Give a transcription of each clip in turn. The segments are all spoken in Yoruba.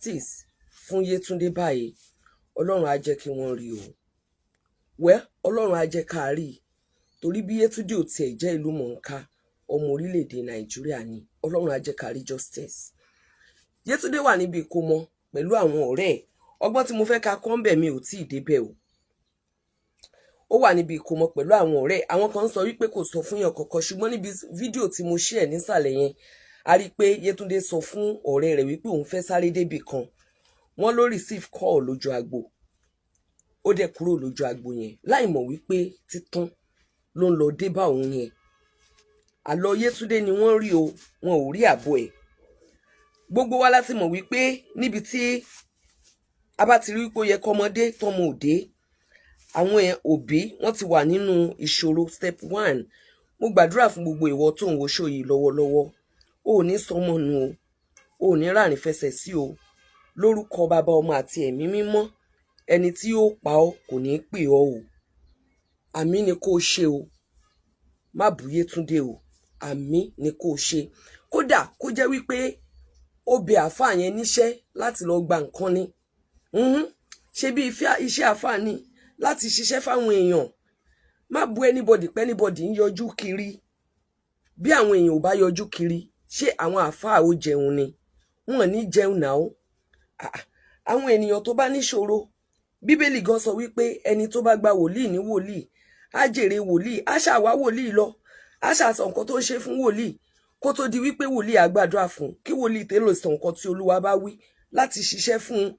Justice fún Yétúndé báyìí. Ọlọ́run á jẹ́ kí wọ́n rí o. Well, Ọlọ́run á jẹ́ ká rí i, torí bí Yétúndé ò tiẹ̀ jẹ́ ìlú mọ̀ọ́ká, ọmọ orílẹ̀-èdè Nàìjíríà ni. Ọlọ́run á jẹ́ ká rí justice. Yétúndé wà níbi ìkómọ pẹ̀lú àwọn ọ̀rẹ́ ẹ̀. Ọgbọ́n tí mo fẹ́ ka kọ́ ń bẹ̀, mi ò tí ì débẹ̀ o. Ó wà níbi ìkómọ pẹ̀lú àwọn ọ̀rẹ́ ẹ̀. Àwọn kan sọ wípé kò sọ fún yàn kankan, ṣùgbọ́n níbi fídíò tí mo share nísàlẹ̀ yẹn, a rí i pé Yétúndé sọ fún ọ̀rẹ́ rẹ̀ wípé òun fẹ́ sáré débì kan. Wọ́n ló receive call lójú agbo, ó dẹ̀ kúrò lójú agbo yẹn láì mọ̀ wípé títún ló ń lọ dé bá òun yẹn. Àlọ́ Yétúndé ni wọ́n rí o, wọn ò rí àbọ̀ ẹ̀. Gbogbo wa láti mọ̀ wípé níbi tí a bá ti rí wípé ó yẹ kọ́mọdé tọmọ òde, àwọn òbí wọ́n ti wà nínú ìṣòro. Step one, mo gbàdúrà fún gbogbo ìwọ tó ń wo show yìí lọ́wọ́lọ́wọ́, o ò ní sọmọ nù o, o ò ní rárìn fẹsẹ̀ sí o. Lórúkọ Bàbá, Ọmọ àti Ẹ̀mí Mímọ́, ẹni tí yóò pa ọ́ kò ní í pè ọ́ o. Àmín ni kó o ṣe o. Má bú Yétúndé o. Àmín ni kó o ṣe. Kódà kó jẹ́ wípé ó bẹ àáfàá yẹn níṣẹ́ láti lọ gba nǹkan ni. Ṣe bí iṣẹ́ àáfàá ni láti ṣiṣẹ́ fáwọn èèyàn. Má bú anybody pé anybody ń yọjú kiri. Bí àwọn èèyàn ò bá yọjú kiri, ṣé àwọn àáfàá ó jẹun ni? Wọn ò ní jẹun náà. Àwọn ènìyàn tó bá níṣòro, Bíbélì gan sọ wípé ẹni tó bá gba wòlíì ní wòlíì á jèrè wòlíì. Á ṣàwá wòlíì lọ, á ṣàṣọ nǹkan tó ń ṣe fún wòlíì kó tó di wípé wòlíì á gbàdúrà fún, kí wòlíì tẹ́lọ̀ sọ nǹkan tí Olúwa bá wí láti ṣiṣẹ́ fún un.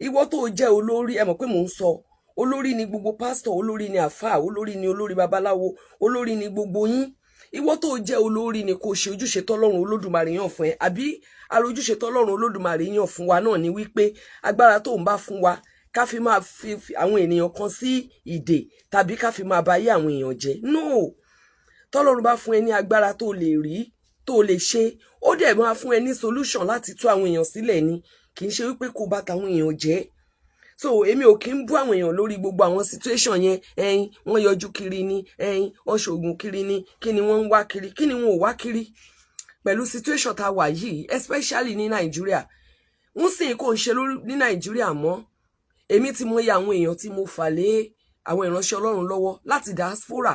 Ìwọ tó jẹ́ olórí, ẹ mọ̀ pé mò ń sọ, olórí ni gbogbo pásítọ̀, olórí ni àfáà, olórí ni olórí babaláwo, olórí ni gbogbo yín. Ìwọ tó jẹ́ olórí ni kò ṣe ojúṣe tọ́lọ́run Olódùmarè yàn fún ẹ. Àbí ara ojúṣe tọ́lọ́run Olódùmarè yàn fún wa náà ni wípé agbára tó ń bá fún wa, ká fi máa fi àwọn ènìyàn kan sí ìdè tàbí ká fi máa ba ayé àwọn èèyàn jẹ́? No. Tọ́lọ́run bá fún ẹ ní agbára tó lè rí, tó lè ṣe, ó dẹ̀ máa fún ẹ ní solution láti tú àwọn èèyàn sílẹ̀ ni. Kì í ṣe wípé kó bá tàwọn èèyàn jẹ́. So èmi ò kí ń bú àwọn èèyàn lórí gbogbo àwọn situation yẹn. Ẹyin wọ́n yọjú kiri ni, ẹyin wọ́n ṣoògùn kiri ni, kí ni wọ́n ń wá kiri, kí ni wọ́n ò wá kiri pẹ̀lú situation tá a wà yìí, especially ní Nàìjíríà. Ń sìn kò ń ṣe lórí ní Nàìjíríà mọ́. Èmi tí mo yẹ àwọn èèyàn tí mo fà lé àwọn ìránṣẹ́ Ọlọ́run lọ́wọ́ láti diaspora.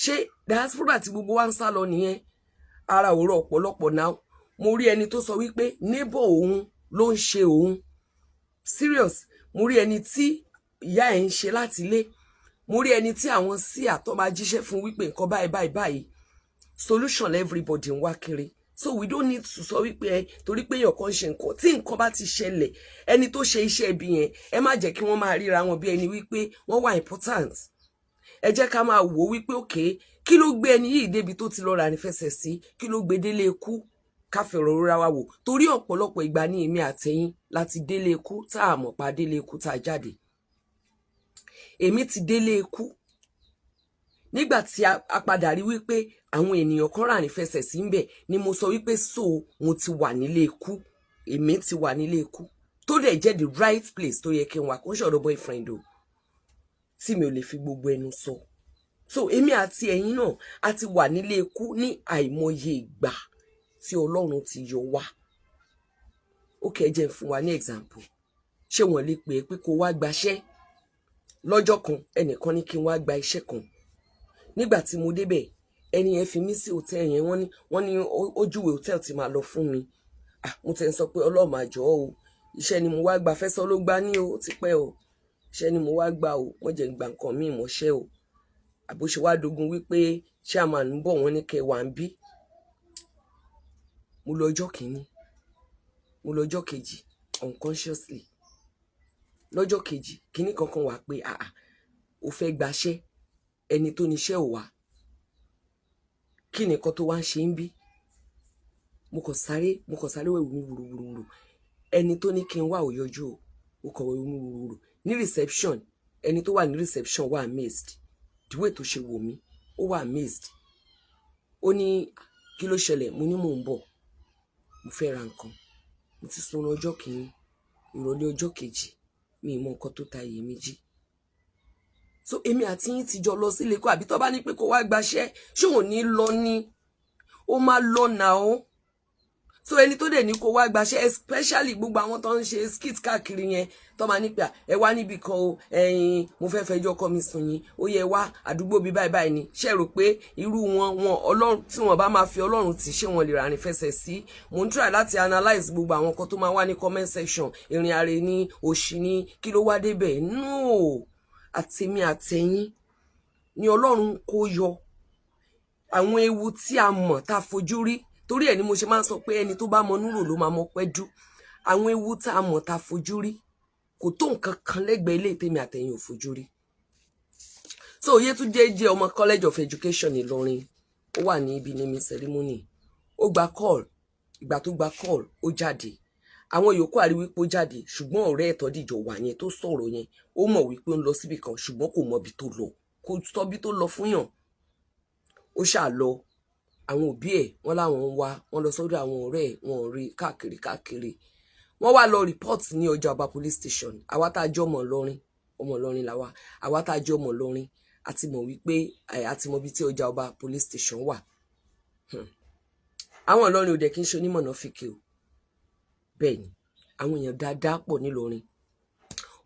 Ṣé diaspora tí gbogbo wa ń sá lọ nìyẹn? Ara òrò ọ̀pọ̀lọpọ̀ náà. Mo rí ẹni tó sọ wípé neighbor òun ló ń ṣe òun. Serious. Mo rí ẹni tí ìyá ẹ̀ ń ṣe láti ilé. Mo rí ẹni tí àwọn sí àtọ́ máa jíṣẹ́ fún wípé nǹkan báyìí báyìí báyìí. Solution everybody ń wá kiri, so we don't need to sọ wípé ẹ torí pé èèyàn kan ṣe nǹkan. Tí nǹkan bá ti ṣẹlẹ̀, ẹni tó ṣe iṣẹ́ ibi yẹn, ẹ má jẹ́ kí wọ́n máa ríra wọn bí ẹni wípé wọ́n wà important. Ẹ jẹ́ ká máa wò ó wípé, okay, kí ló gbé ẹni yìí débi tó ti lọ rà nífẹsẹ̀ sí? Kí ló gbé délé ikú? Ká fẹ̀rọ̀ rora wa wò, torí ọ̀pọ̀lọpọ̀ ìgbà ní èmi àtẹ̀yìn láti délé ikú tá a mọ̀ pa délé ikú tá a jáde. Èmi ti délé ikú nígbà tí a padà rí wípé àwọn ènìyàn kan rà nífẹsẹ̀ sí ń bẹ̀ ni mo sọ wípé so mo ti wà nílé ikú. Èmi ti wà nílé ikú tó dẹ̀ jẹ́ the right place tó yẹ kí n wà. Kó ń ṣọ̀rọ̀ boyfriend o tí mi ò lè fi gbogbo ẹnu sọ. So èmi àti ẹ̀yin náà a ti wà nílé ikú ní àìmọye ìgbà tí Ọlọ́run ti yọ wá. Ó kẹ́ jẹ́ fún wa ní example. Ṣé wọ́n lè pè é pé kó wá gbaṣẹ́ lọ́jọ́ kan? Ẹnìkan ní kí n wá gba iṣẹ́ kan. Nígbà tí mo débẹ̀, ẹni yẹn fi mí sí hòtẹ́ẹ̀lì yẹn. Wọ́n ní ó júwe hòtẹ́ẹ̀lì tí màá lọ fún mi. Ah, mo tẹ̀ ń sọ pé Ọlọ́run máa jọ̀ọ́ o, iṣẹ́ ni mo wá gba. Fẹ́sọ́ ló gbá ní o, ó ti pẹ́ o. Iṣẹ́ ni mo wá gbà o, wọ́n jẹ́ gbà nǹkan míì mọ́ṣẹ́ o. Àbó ṣe wá dogun wípé chairman ń bọ̀, wọ́n ní kẹ́ wà ń bí. Mo lọ ọjọ́ kìíní, mo lọ ọjọ́ kejì. Unconsciously, lọ́jọ́ kejì, kíní kankan wà pé, àà, o fẹ́ gbaṣẹ́, ẹni tó níṣẹ́ ò wá, kí nìkan tó wá ń ṣe ń bí? Mo kàn sáré wẹ̀wù mi wùrùwùrù. Ẹni tó ní kí n wá ò yọjú o. Mo kàn wẹ̀wù mi wùrùwùrù ní reception. Ẹni tó wà ní reception wà amazed the way tó ṣe wò mí. Ó wà amazed. Ó ní, "Kí ló ṣẹlẹ̀?" Mo ní mò ń bọ̀, mo fẹ́ ra nǹkan. Mo ti sun ọjọ́ kìíní, ìrọ̀lẹ́ ọjọ́ kejì, mi ì mọ nǹkan tó ta iyèméjì. So èmi àti yín ti jọ lọ sílé kó, àbí tó bá ní pé kó wá gbaṣẹ́, ṣé ò ní lọ ní? Ó máa lọ nà ó. So ẹni tó dẹ̀ ní kó wá gbaṣẹ́, especially gbogbo àwọn tó ń ṣe skit káàkiri yẹn, tó máa ní pé ẹ wá níbì kan o, ẹ̀yin, mo fẹ́ fẹjọ́ ọkọ mi sùn yín, ó yẹ wá àdúgbò bíi báyìí báyìí ni. Ṣe rò pé irú wọn, wọn Ọlọ́run tí wọn bá máa fi Ọlọ́run tì, ṣé wọn lè ràrìn fẹsẹ̀ sí? Mo ń try láti analyse gbogbo àwọn kan tó máa wá ní comment section. Ìrìn àrè ní òṣì ní kí ló wá débẹ̀? No, àtèmi àtẹ̀yìn ni Ọlọ́run kó yọ àwọn ewu tí a mọ̀ tá a fojú rí. Torí ẹ̀ ni mo ṣe máa ń sọ pé ẹni tó bá mọ núrò ló máa mọ pẹ́ dú. Àwọn ewu tá a mọ̀, tá a fojú rí, kò tó nǹkan kan lẹ́gbẹ̀ẹ́ ilé tèmi àtẹ̀yìn ò fojú rí. So Yétúndé jẹ́ ọmọ College of Education Ìlọrin. Ó wà ní ibi naming ceremony, ó gba call. Ìgbà tó gba call, ó jáde. Àwọn yòókù àrí wípé ó jáde, ṣùgbọ́n ọ̀rẹ́ ẹ̀ tọ́díjọ wà yẹn tó sọ̀rọ̀ yẹn, ó mọ̀ wípé ó ń lọ síbì kan, ṣùgbọ́n kò mọ ibi tó lọ, kò sọ bí tó lọ fún yàn. Ó ṣáà lọ. Àwọn òbí ẹ̀, wọ́n láwọn ń wá. Wọ́n lọ sọ́dọ̀ àwọn ọ̀rẹ́ ẹ̀, wọ́n ò rí káàkiri káàkiri. Wọ́n wá lọ report ní Ọjà Ọba police station. Àwa tá a jọ ọmọ Ìlọrin, ọmọ Ìlọrin làwa. Àwa tá a jọ ọmọ Ìlọrin, a ti mọ̀ wípé a ti mọ̀ bí tí Ọjà Ọba police station wà. Àwọn Ìlọrin ò dẹ̀ kí n ṣe onímọ̀nà fìkì o. Bẹ́ẹ̀ ni, àwọn èèyàn dáadáa pọ̀ nílọrin.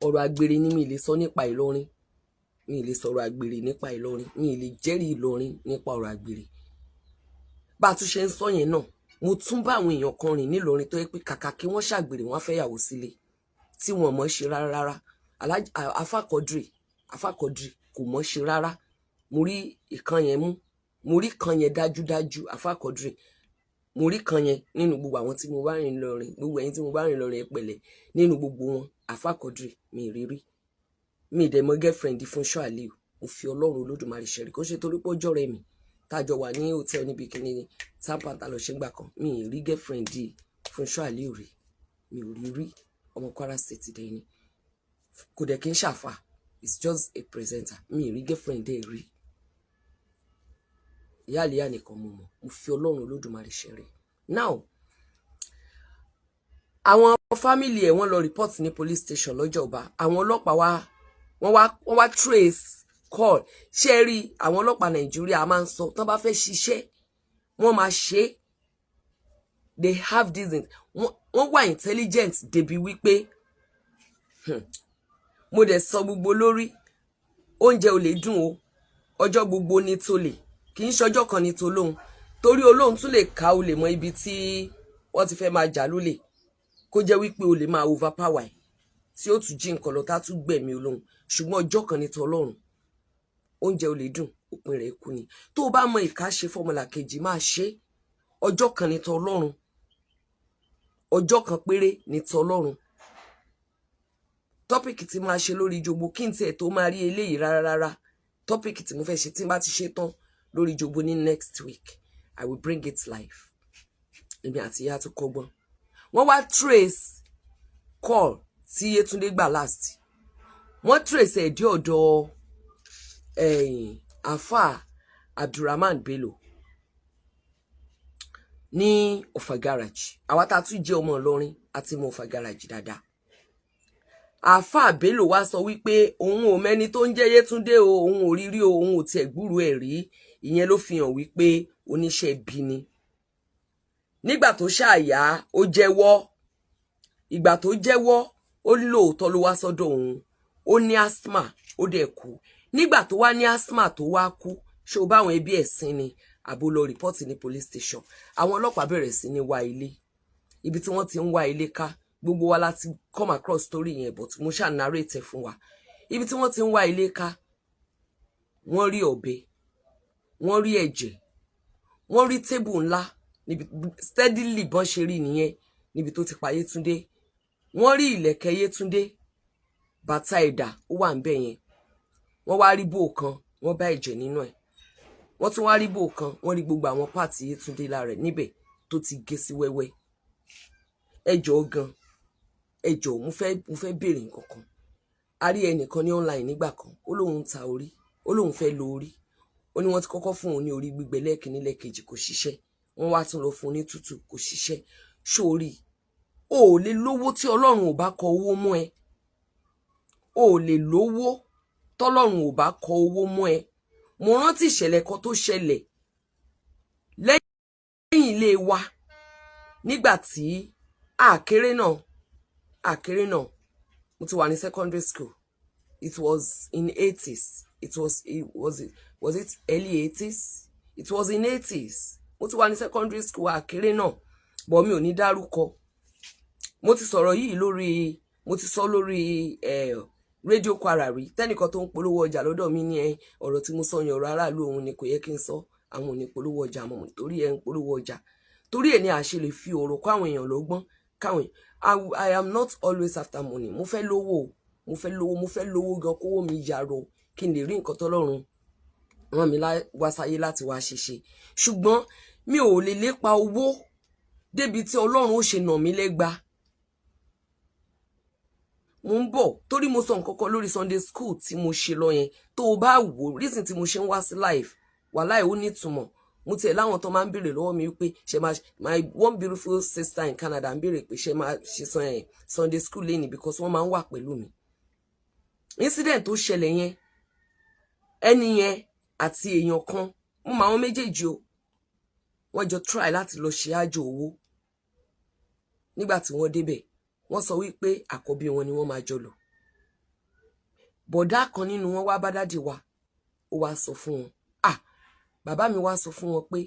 Ọ̀rọ̀ àgbèrè ni mi lè sọ nípa Ìlọrin. Mi lè sọ̀rọ̀ àgbèrè nípa Ìlọrin, mi lè jẹ́rìí Ìlọrin nípa ọ̀rọ̀ àgbèrè. Bá a tún ṣe ń sọ yẹn náà, mo tún bá àwọn èèyàn kan rìn nílọrin tó yẹ pé kàkà kí wọ́n ṣàgbèrè, wọ́n fẹ́yàwó sílé tí wọ́n mọ̀ ṣe rárá rárá. Afákọ̀dìrì, Afákọ̀dìrì kò mọ̀ ṣe rárá. Mo rí ìkan yẹn mú, mo rí kan yẹn dájúdájú. Afákọ̀dìrì, mo rí kan yẹn nínú gbogbo àwọn tí mo bá rìn lọrin. Gbogbo ẹ̀yin tí mo bá rìn lọrin, ẹ pẹ̀lẹ́. Nínú gbogbo wọn, Afákọ̀dìrì mi rí rí. Mi ì dẹ̀ mọ̀ girlfriend Fúnṣọ́ Àlíù. Mo fi Ọlọ́run Olódùmarè ṣẹ̀rí, kó ṣe torí pé ó jọ̀rẹ́ mi tájọ wà ní hòtẹ́ẹ̀lì níbi kíní sápàtà lọ ṣẹ́gbà kan. Mi ì rí girlfriend Fúnṣọ́ Àlíù rí, mi ò rí rí. Ọmọ Kwara State dẹ̀ ni, kò dẹ̀ kí n ṣàfà, it's just a presenter. Mi ì rí girlfriend ẹ̀ rí. Ìyá àlíyá nìkan mo mọ̀. Mo fi Ọlọ́run Olódùmarè ṣẹ̀rí. Now, àwọn family ẹ̀, wọ́n lọ report ní police station lọ́jọ́ ọba. Àwọn ọlọ́pàá wá, wọ́n wá trace call. Ṣé ẹ rí àwọn ọlọ́pàá Nàìjíríà máa ń sọ, tán bá fẹ́ ṣiṣẹ́, wọ́n máa ṣe é. They have this, wọ́n wà intelligent débi wípé mo dẹ̀ sọ gbogbo lórí oúnjẹ ò lè dùn o. Ọjọ́ gbogbo ní tó lè, kì í ṣọjọ́ kan ní tó lóhun, torí olóhun tún lè ká o lè mọ ibi tí wọ́n ti fẹ́ máa jà lólè, kó jẹ́ wípé o lè máa overpower ẹ̀, tí ó tún jí nǹkan lọ, tá tún gbẹ̀mí olóhun. Ṣùgbọ́n ọjọ́ kan ní tọlọ́run. Oúnjẹ ò lè dùn, òpin rẹ̀ kú ni. Tó o bá mọ ìka ṣe fọmọlà kejì, máa ṣe. Ọjọ́ kan ní tọlọ́run, ọjọ́ kan péré ní tọlọ́run. Topic tí máa ṣe lórí Jogbo, kí n tiẹ̀ tó máa rí eléyìí rárá rárá, topic tí mo fẹ́ ṣe, tí n bá ti ṣe tán lórí Jogbo ní next week, I will bring it live. Èmi àti ìyá tó kọ́gbọ́n. Wọ́n wá trace call tí Yétúndé gbà last. Wọ́n trace ẹ̀ dé ọ̀dọ̀ Àfà Abdulrahman Bello ní Ọ̀fà Garage. Àwa tá a tún jẹ́ ọmọ Ìlọrin àti mọ Ọ̀fà Garage dáadáa. Àáfàá Bello wá sọ wípé òun ò mẹ́ni tó ń jẹ́ Yétúndé o, òun ò rí rí o, òun ò tiẹ̀ gbúrú ẹ̀ rí. Ìyẹn ló fi hàn wípé oníṣẹ́ ibi ni. Nígbà tó ṣàyà, ó jẹ́wọ́. Ìgbà tó jẹ́wọ́, ó ní lóòótọ́ ló wá sọ́dọ̀ òun, ó ní asthma, ó dẹ̀ kú. Nígbà tó wá ní asthma tó wá kú, ṣé o bá àwọn ẹbí ẹ̀ sin ni, àbó lọ report ní police station? Àwọn ọlọ́pàá bẹ̀rẹ̀ sí ní wá ilé. Ibi tí wọ́n ti ń wá ilé ká, gbogbo wa láti come across story yẹn, but mo ṣáà narrate fún wa. Ibi tí wọ́n ti ń wá ilé ká, wọ́n rí ọ̀bẹ, wọ́n rí ẹ̀jẹ̀, wọ́n rí table ńlá níbi. Steadily, bọ́n ṣe rí nìyẹn níbi tó ti pa Yétúndé. Wọ́n rí ìlẹ̀kẹ̀ Yétúndé, bàtà ẹ̀dà, ó wà ń bẹ̀ yẹn. Wọ́n wá rí bowl kan, wọ́n bá ẹ̀jẹ̀ nínú ẹ̀. Wọ́n tún wá rí bowl kan, wọ́n rí gbogbo àwọn parts Yétúndé lára ẹ̀ níbẹ̀ tó ti gé sí wẹ́wẹ́. Ẹ jọ̀ọ́ gan, ẹ jọ̀ọ́, mo fẹ́ béèrè nǹkan kan. A rí ẹnìkan ní online nígbà kan, ó lóun ń ta orí, ó lóun fẹ́ lo orí. Ó ní wọ́n ti kọ́kọ́ fún òun ní orí gbígbẹ lẹ́ẹ̀kínní, lẹ́ẹ̀kejì, kò ṣiṣẹ́. Wọ́n wá tún lọ fún un ní tútù, kò ṣiṣẹ́. Sórí o, ò lè lówó tí Ọlọ́run ò bá kọ owó mọ́ ẹ. O ò lè lówó tọ́lọ́run ò bá kọ owó mọ́ ẹ. Mo rántí ìṣẹ̀lẹ̀ kan tó ṣẹlẹ̀ lẹ́yìn ilé wa. Nígbà tí àkéré náà, àkéré náà, mo ti wà ní secondary school. It was in 80s. It was it early 80s? It was in 80s. Mo ti wà ní secondary school, àkéré náà, but mi ò ní dárúkọ. Mo ti sọ̀rọ̀ yìí lórí, mo ti sọ lórí rédíò Kwara rí. Tẹ́nìkan tó ń polówó ọjà lọ́dọ̀ mi ní ẹ ọ̀rọ̀ tí mo sọ yẹn, ọ̀rọ̀ aráàlú òun ni, kò yẹ kí n sọ. Àwọn ò ní polówó ọjà mọ́ torí ẹ ń polówó ọjà, torí ẹ̀ ní a ṣe lè fi ọ̀rọ̀ kọ́ àwọn èèyàn lọ́gbọ́n káwọn. I am not always after money. Mo fẹ́ lówó, mo fẹ́ lówó, mo fẹ́ lówó gan, kówó mi yàrá, kí n lè rí nǹkan tọ́lọ́run rán mi wá sáyé láti wá ṣiṣẹ́. Ṣùgbọ́n mi ò lè lépa owó débi tí Ọlọ́run ó ṣe nà mí lẹ́gba. Mo ń bọ̀, torí mo sọ nǹkan kan lórí Sunday school tí mo ṣe lọ yẹn. Tó o bá wò, reason tí mo ṣe ń wá sí live, wàláì, ó nítumọ̀. Mo tiẹ̀ láwọn tó máa ń béèrè lọ́wọ́ mi wípé ṣe máa, my one beautiful sister in Canada ń béèrè pé ṣe máa ṣe Sunday school lẹ́nìí, because wọ́n máa ń wà pẹ̀lú mi. Incident tó ṣẹlẹ̀ yẹn, ẹni yẹn àti èèyàn kan, mo mọ àwọn méjèèjì o, wọ́n jọ try láti lọ ṣe àjò owó. Nígbà tí wọ́n débẹ̀, wọ́n sọ wípé àkọ́bí wọn ni wọ́n máa jọ lò. Bọ̀dá kan nínú wọn wá bá daddy wa, ó wá sọ fún wọn, ah, bàbá mi wá sọ fún wọn pé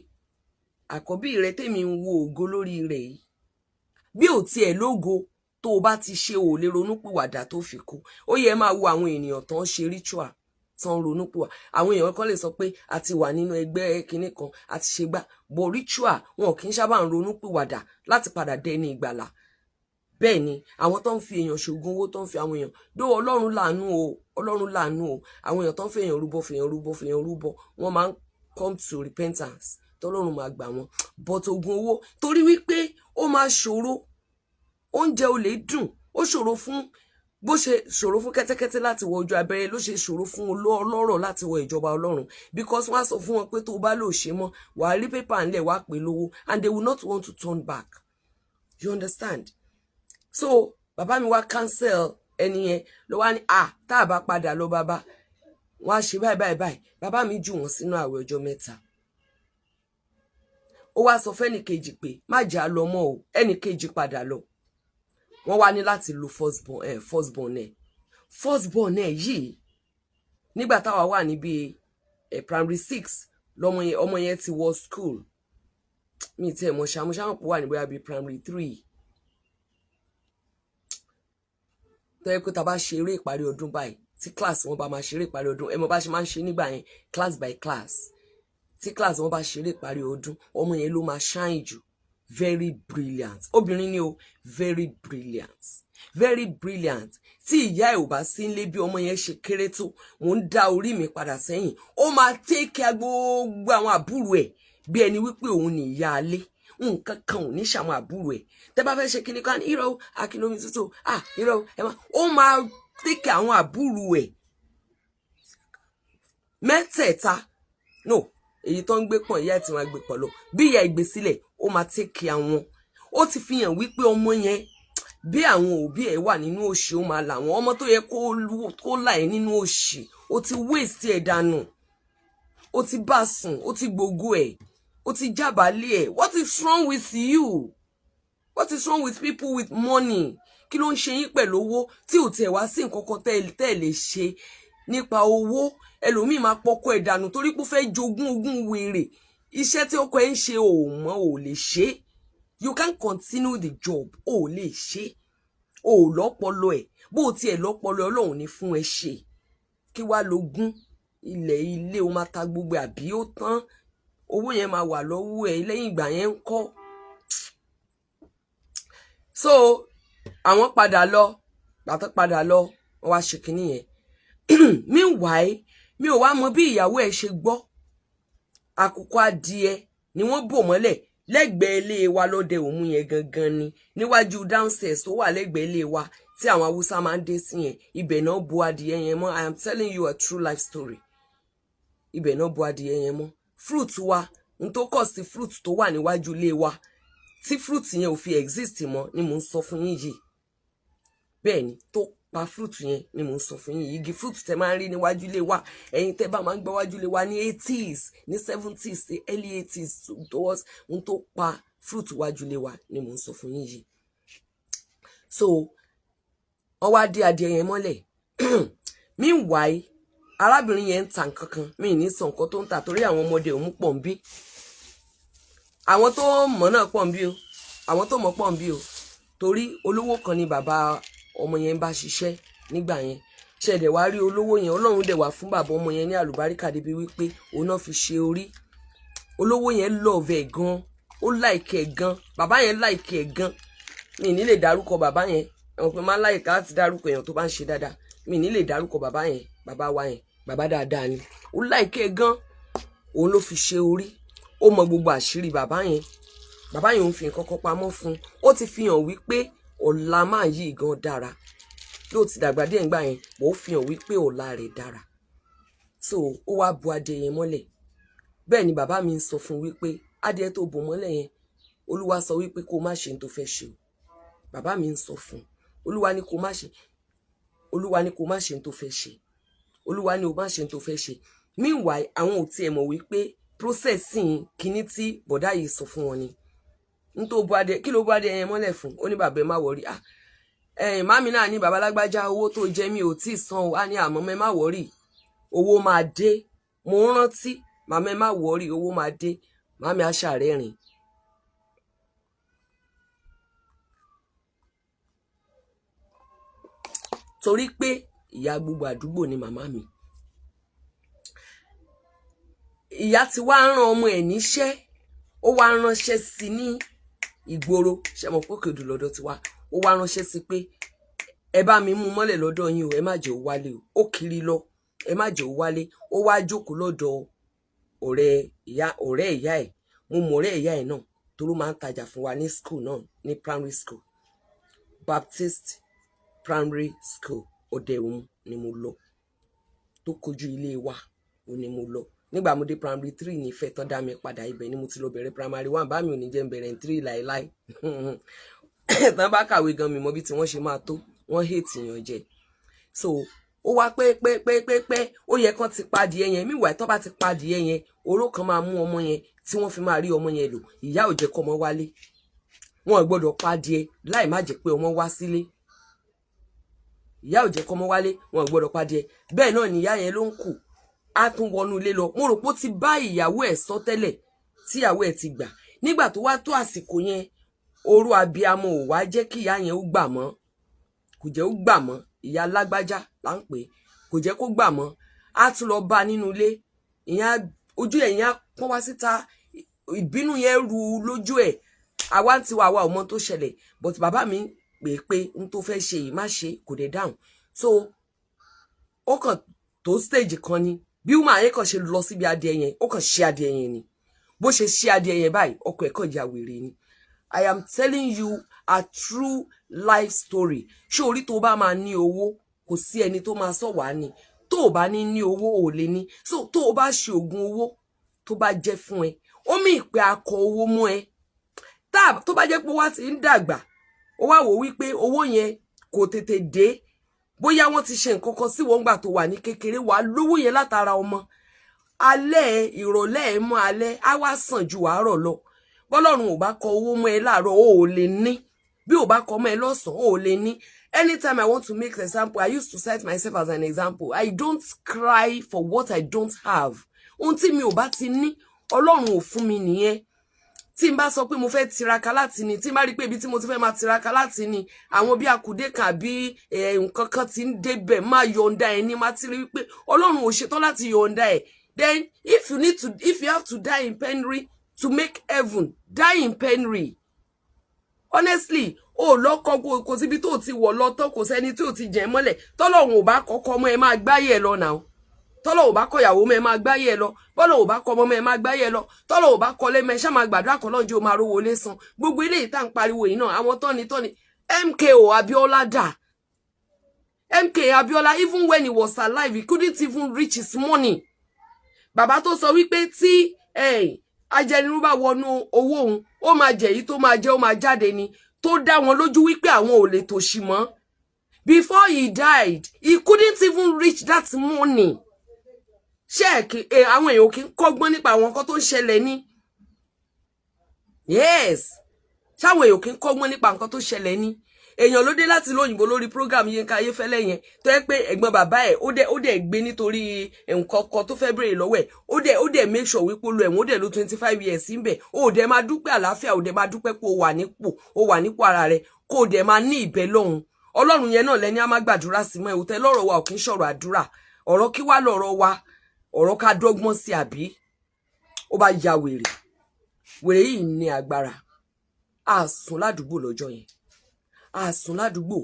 àkọ́bí rẹ tèmi ń wo ògo lórí rẹ̀ yìí, bí ò tiẹ̀ lógo, tó o bá ti ṣe, ò lè ronúpìwàdà tó fi kú. Ó yẹ máa wo àwọn ènìyàn tó ń ṣe ritual tán ronúpìwà. Àwọn èèyàn kan lè sọ pé a ti wà nínú ẹgbẹ́ kinní kan, a ti ṣe gbá bọ̀ ritual, wọn kì í sábà ń ronúpìwàdà láti padà dẹni ìgbàlà. Bẹ́ẹ̀ ni àwọn tó ń fi èèyàn ṣògùn owó, tó ń fi àwọn èèyàn dó. Ọlọ́run láàánú o, Ọlọ́run láàánú o. Àwọn èèyàn tó ń fi èèyàn rúbọ, fi èèyàn rúbọ, fi èèyàn rúbọ, wọ́n máa ń come to repentance, tọ́lọ́run máa gbà wọ́n. But ògùn owó, torí wípé ó máa ṣòro, oúnjẹ ò lè dùn. Ó ṣòro fún, bó ṣe ṣòro fún kẹ́tẹ́kẹ́tẹ́ láti wọ ojú abẹ́rẹ́ ló ṣe ṣòro fún ọlọ́rọ̀ láti wọ ìjọba Ọlọ́run, because wọ́n á sọ fún wọn pé tó o bá lò ṣe mọ́, wàá rí pépà ńlẹ̀, wàá pè lówó, and they will not want to turn back. You understand? So bàbá mi wá cancel ẹni yẹn, ló wá ní, à, tá a bá padà lọ, bàbá wọn á ṣe báyìí báyìí báyìí. Bàbá mi jù wọ́n sínú àwẹ̀ ọjọ́ 3. Ó wá sọ fẹ́nì kejì pé má jà lọ mọ́ o. Ẹnì kejì padà lọ. Wọ́n wá ní láti lo first born ẹ̀, first born ẹ̀, first born ẹ̀ yìí. Nígbà táwa wà níbi primary six lọmọ yẹn, ọmọ yẹn ti wọ school. Mi tiẹ̀ mọ̀ ṣàmúṣàmù pọ̀ wà ní bóyá bíi primary three, tó yẹ pé tá a bá ṣe eré ìparí ọdún báyìí, tí class wọn bá máa ṣeré ìparí ọdún, ẹ mọ̀ bá ṣe máa ń ṣe nígbà yẹn, class by class, tí class wọn bá ṣeré ìparí ọdún, ọmọ yẹn ló máa shine jù. Very brilliant obìnrin ni o, very brilliant, very brilliant. Tí ìyá ẹ̀ ò bá sí nílé, bí ọmọ yẹn ṣe kéré tó, mò ń dá orí mi padà sẹ́yìn, ó máa take care gbogbo àwọn àbúrò ẹ̀ bí ẹni wípé òun ní ìyá alé. Nǹkan kan ò ní ṣàwọn àbúrò ẹ̀. Tẹ́ bá fẹ́ ṣe kíní kan, irọ́, akínómi tútù, ah, irọ́, ẹ má, ó máa take care àwọn àbúrò ẹ̀ mẹ́tẹ̀ẹ̀ta. No, èyí tó ń gbé pọ̀n, ìyá ẹ̀ tí wọ́n gbé pọ̀ lọ, bí ìyá ẹ̀ gbé sílẹ̀, ó máa take care àwọn. Ó ti fi hàn wípé ọmọ yẹn, bí àwọn òbí ẹ̀ wà nínú òṣì, ó máa là wọ́n. Ọmọ tó yẹ kó là ẹ́ nínú òṣì, ó ti waste ẹ̀ dànù, ó ti bá sùn, ó ti gbogbo ẹ̀, ó ti jábàálẹ̀ ẹ̀. What is wrong with you? What is wrong with people with money? Kí ló ń ṣe yín pẹ̀lú owó tí ò tiẹ̀ wá sí nǹkan kan tẹ́ ẹ lè ṣe nípa owó? Ẹlòmíì máa pọkọ ẹ̀ dànù torí pé ó fẹ́ jogún ogún wèrè. Iṣẹ́ tí ọkọ ẹ̀ ń ṣe, ò mọ̀, ò lè ṣe. You can't continue the job, ò lè ṣe, ò lọ́pọlọ ẹ̀. Bó o tiẹ̀ lọ́pọlọ, Ọlọ́run ní fún ẹ ṣe. Kí wàá lógún ilẹ̀ ilé, o máa ta gbogbo, àbí ó tán, owó yẹn máa wà lọ́wọ́ ẹ lẹ́yìn ìgbà yẹn ń kọ́. So àwọn padà lọ, gbàtọ́ padà lọ, wọ́n wá ṣe kinní yẹn. Meanwhile, mi ò wá mọ bí ìyàwó ẹ̀ ṣe gbọ́. Àkùkọ adìẹ ni wọ́n bò mọ́lẹ̀ lẹ́gbẹ̀ẹ́ ilé wa lọ́dẹ òmu yẹn gangan ni, níwájú downstairs tó wà lẹ́gbẹ̀ẹ́ ilé wa tí àwọn Haúsá máa ń dé sí yẹn. Ibẹ̀ náà bo adìẹ yẹn mọ́. I am telling you a true life story. Ibẹ̀ náà bo adìẹ yẹn mọ́. Fruit wa n tó kọ̀ sí fruit tó wà níwájú ilé wa, tí fruit yẹn ò fi exist mọ́ ni mò ń sọ fún yín yìí. Bẹ́ẹ̀ ni, tó pa fruit yẹn ni mò ń sọ fún yín. Igi fruit tẹ máa ń rí níwájú ilé wa, ẹ̀yin tẹ bá máa ń gbọ́ wájú ilé wa ní 80s, ní 70s, early 80s, towards n tó pa. Fruit wájú ilé wa ni mò ń sọ fún yín yìí. So wọ́n wá dé adìẹ yẹn mọ́lẹ̀. Meanwhile, arábìnrin yẹn ń ta nǹkan kan. Mi ní sọ nǹkan tó ń tà torí àwọn ọmọdé òun pọ̀ ń bí, àwọn tó mọ̀ náà pọ̀ ń bí o, àwọn tó mọ̀ pọ̀ ń bí o, torí olówó kan ni bàbá ọmọ yẹn ń bá ṣiṣẹ́ nígbà yẹn. Ṣẹ̀dẹ̀ wá rí olówó yẹn, Ọlọ́run dẹ̀ wá fún bàbá ọmọ yẹn ní àlùbáríkà débi wípé òun náà fi ṣe orí. Olówó yẹn love ẹ̀ gan, ó like ẹ̀ gan, bàbá yẹn like ẹ̀ gan. Mi ní lè dárúkọ bàbá yẹn, ẹ̀wọ̀n pé máa ń like láti dárúkọ èèyàn tó bá ń ṣe dáadáa. Mi ní lè dárúkọ bàbá yẹn. Bàbá wa yẹn, bàbá dáadáa ni, ó like ẹ̀ gan. Òun ló fi ṣe orí. Ó mọ gbogbo àṣírí bàbá yẹn. Bàbá yẹn ò ń fi nǹkan kan pamọ́ fún un. Ó ti fi hàn wípé ọ̀la máa yí gan dára. Ló ti dàgbà díẹ̀ ńgbà yẹn, bó fi hàn wípé ọ̀la rẹ̀ dára. So ó wá bu adìẹ yẹn mọ́lẹ̀. Bẹ́ẹ̀ ni bàbá mi ń sọ fún wípé adìẹ tó bò mọ́lẹ̀ yẹn, Olúwa sọ wípé kó má ṣe ní tó fẹ́ ṣe o. Bàbá mi ń sọ fún, Olúwa ní kó má ṣe, Olúwa ní kó má ṣe ní tó fẹ́ ṣe, Olúwa ní o má ṣe ní tó fẹ́ ṣe. Meanwhile, àwọn ò tiẹ̀ mọ̀ wípé processing kinní tí bọ̀dá yìí sọ fún wọn ni n tó bu adìẹ. Kí ló bu adìẹ yẹn mọ́lẹ̀ fún? Ó ní, "Bàbá, ẹ má worry." Ah, ẹ̀yìn mami náà ní, "Bàbá lágbájá, owó tó jẹ mí ò tí ì san o." Á ní, "Àmọ́ ẹ má worry, owó máa dé. Mo ń rántí màmá, ẹ má worry, owó máa dé." Màmí á ṣàrẹ́rìn. Torí pé ìyá gbogbo àdúgbò ni màmá mi. Ìyá ti wá rán ọmọ ẹ̀ níṣẹ́, ó wá ránṣẹ́ sí ní ìgboro. Ṣe mọ̀ pé òkè òdù lọ́dọ̀ tiwa? Ó wá ránṣẹ́ sí pé, "Ẹ bá mi mú mọ́lẹ̀ lọ́dọ̀ yín o, ẹ má jẹ́ ó wálé o." Ó kiri lọ, ẹ má jẹ́ ó wálé. Ó wá jókòó lọ́dọ̀ ọ̀rẹ́ ìyá, ọ̀rẹ́ ìyá ẹ̀. Mo mọ̀ ọ̀rẹ́ ìyá ẹ̀ náà toró máa ń tajà fún wa ní school náà, ní primary school, Baptist Primary School Ọ̀dẹ̀hùn ni mo lọ, tó kojú ilé wa ò ní mo lọ. Nígbà mo dé primary three ní ìfẹ́ tán dá mi padà, ibẹ̀ ni mo ti lọ bẹ̀rẹ̀ primary one. Bá mi ò ní jẹ́ ń bẹ̀rẹ̀ three láéláé. Tán bá kàwé gan, mi mọ bí tí wọ́n ṣe máa tó, wọ́n hate yàn jẹ. So ó wá pé pé pé pé pé ó yẹ kán ti pa adìẹ yẹn. Míwàá tó bá ti pa adìẹ yẹn, oró kan máa mú ọmọ yẹn tí wọ́n fi máa rí ọmọ yẹn lò. Ìyá ò jẹ́ kọ́mọ wálé. Wọn ò gbọ́dọ̀ pa adìẹ láì má jẹ́ pé ọmọ wá sílé. Ìyá ò jẹ́ kọ́mọ wálé, wọn ò gbọ́dọ̀ pa adìẹ. Bẹ́ẹ̀ náà ni ìyá yẹn ló ń kù, á tún wọnú ilé lọ. Mo rò pé ó ti bá ìyàwó ẹ̀ sọ tẹ́lẹ̀, tíyàwó ẹ̀ ti gbà. Nígbà tó wá tó àsìkò yẹn, orú abiyamọ ò wá jẹ́ kí ìyá yẹn ó gbà mọ́, kò jẹ́ ó gbà mọ́. Ìyá lágbájá là ń pè é, kò jẹ́ kó gbà mọ́. Á tún lọ bá nínú ilé. Ìyẹn ojú ẹ̀ yẹn á pọ́n wá síta, ìbínú yẹn ru lójú ẹ̀. Àwa ń tiwa, àwa ò mọ tó ṣẹlẹ̀, but bàbá mi pè é pé n tó fẹ́ ṣe yìí, má ṣe. Kò dé dáhùn. So ó kàn tó stage kan ni bí woman yẹn kàn ṣe lọ síbi adìẹ yẹn, ó kàn ṣe adìẹ yẹn ni. Bó ṣe ṣe adìẹ yẹn báyìí, ọkọ ẹ̀ kàn ya wèrè ni. I am telling you a true life story. Ṣé orí tó bá máa ní owó, kò sí ẹni tó máa sọ wàá ni. Tó o bá ní ní owó, ò lè ní. So tó o bá ṣe oògùn owó, tó bá jẹ́ fún ẹ, ó mì pé akọ owó mú ẹ. Tó bá jẹ́ pé wá ti ń dàgbà, ó wá wò wípé owó yẹn kò tètè dé, bóyá wọ́n ti ṣe nǹkan kan sí wọn gbà tó wà ní kékeré, wàá lówó yẹn látara ọmọ. Alẹ́ ìrọ̀lẹ́ ẹ̀ mọ́ alẹ́ á wá sàn ju àárọ̀ lọ. Bọ́lọ́run ò bá kọ owó mọ́ ẹ láàárọ̀, ó ò lè ní. Bí ò bá kọ mọ́ ẹ lọ́sàn-án, ó ò lè ní. Anytime I want to make example, I used to cite myself as an example. I don't cry for what I don't have. Ohun tí mi ò bá ti ní, Ọlọ́run ò fún mi nìyẹn. Tí n bá sọ pé mo fẹ́ tiraka láti ní, tí n bá rí pé ibi tí mo ti fẹ́ máa tiraka láti ní, àwọn bí akùdé kan àbí nǹkan kan ti ń débẹ̀, má yọ̀ǹda ẹ̀ ní má ti rí wípé Ọlọ́run ò ṣetán láti yọ̀ǹda ẹ̀. Then if you have to die in penury to make heaven, die in penury. Honestly, o lọ́kọ, kò síbi tó ti wọ̀ lọ tán, kò sẹ́ni tí ò ti jẹ́ mọ́lẹ̀. Tọ́lọ́run ò bá kọ́kọ́ mọ́ ẹ, máa gbáyé ẹ lọ náà. Tọ́lọ̀ ò bá kọ ìyàwó mọ́, ẹ máa gbáyé ẹ lọ. Bọ́lọ̀ ò bá kọ ọmọ mọ́, ẹ máa gbáyé ẹ lọ. Tọ́lọ̀ ò bá kọlé mọ́, ẹ ṣá máa gbàdúrà kọ́ lọ́njẹ́ o máa rówó lé san. Gbogbo eléyìí tá à ń pariwo yìí náà, àwọn tọ́ni tọ́ni MKO Abiola dà? MK Abiola, even when he was alive, he couldn't even reach his money. Bàbá tó sọ wípé tí ajẹnirú bá wọnú owó òun, ó máa jẹ èyí tó máa jẹ, ó máa jáde ni, tó dá wọn lójú wípé àwọn ò lè tòṣì mọ́. Before he died, he couldn't even reach that money. Ṣé àwọn èèyàn kì í kọ́gbọ́n nípa àwọn nǹkan tó ń ṣẹlẹ̀ ní? Yes. Ṣáwọn èèyàn kì í kọ́gbọ́n nípa nǹkan tó ṣẹlẹ̀ ní? Èèyàn ló dé láti lóyìnbó lórí program Yínká Ayéfẹ́lẹ́ yẹn, tó yẹ pé ẹ̀gbọ́n bàbá ẹ̀, ó dẹ̀ gbé nítorí nǹkan kan tó fẹ́ béèrè lọ́wọ́ ẹ̀. Ó dẹ̀ make sure wípé ó lo ẹ̀wọ̀n, ó dẹ̀ lo 25 years síbẹ̀. Ó dẹ̀ máa dúpẹ́ àlàáfíà, ó dẹ̀ máa dúpẹ́ pé ó wà nípò ara rẹ̀, kó o dẹ̀ máa ní ìbẹ̀ lọ́hùn. Ọlọ́run yẹn náà lẹ́ni á má gbàdúrà sí mọ́. Ẹ̀wò tẹ́ lọ́rọ̀ wa ò kí ń sọ̀rọ̀ àdúrà. Ọ̀rọ̀ kí wá lọ̀rọ̀ wa? Ọ̀rọ̀ ká dọ́gbọ́n sí, àbí? Ó bá ya wèrè. Wèrè yìí ní agbára. A sùn ládùúgbò lọ́jọ́ yẹn, a sùn ládùúgbò.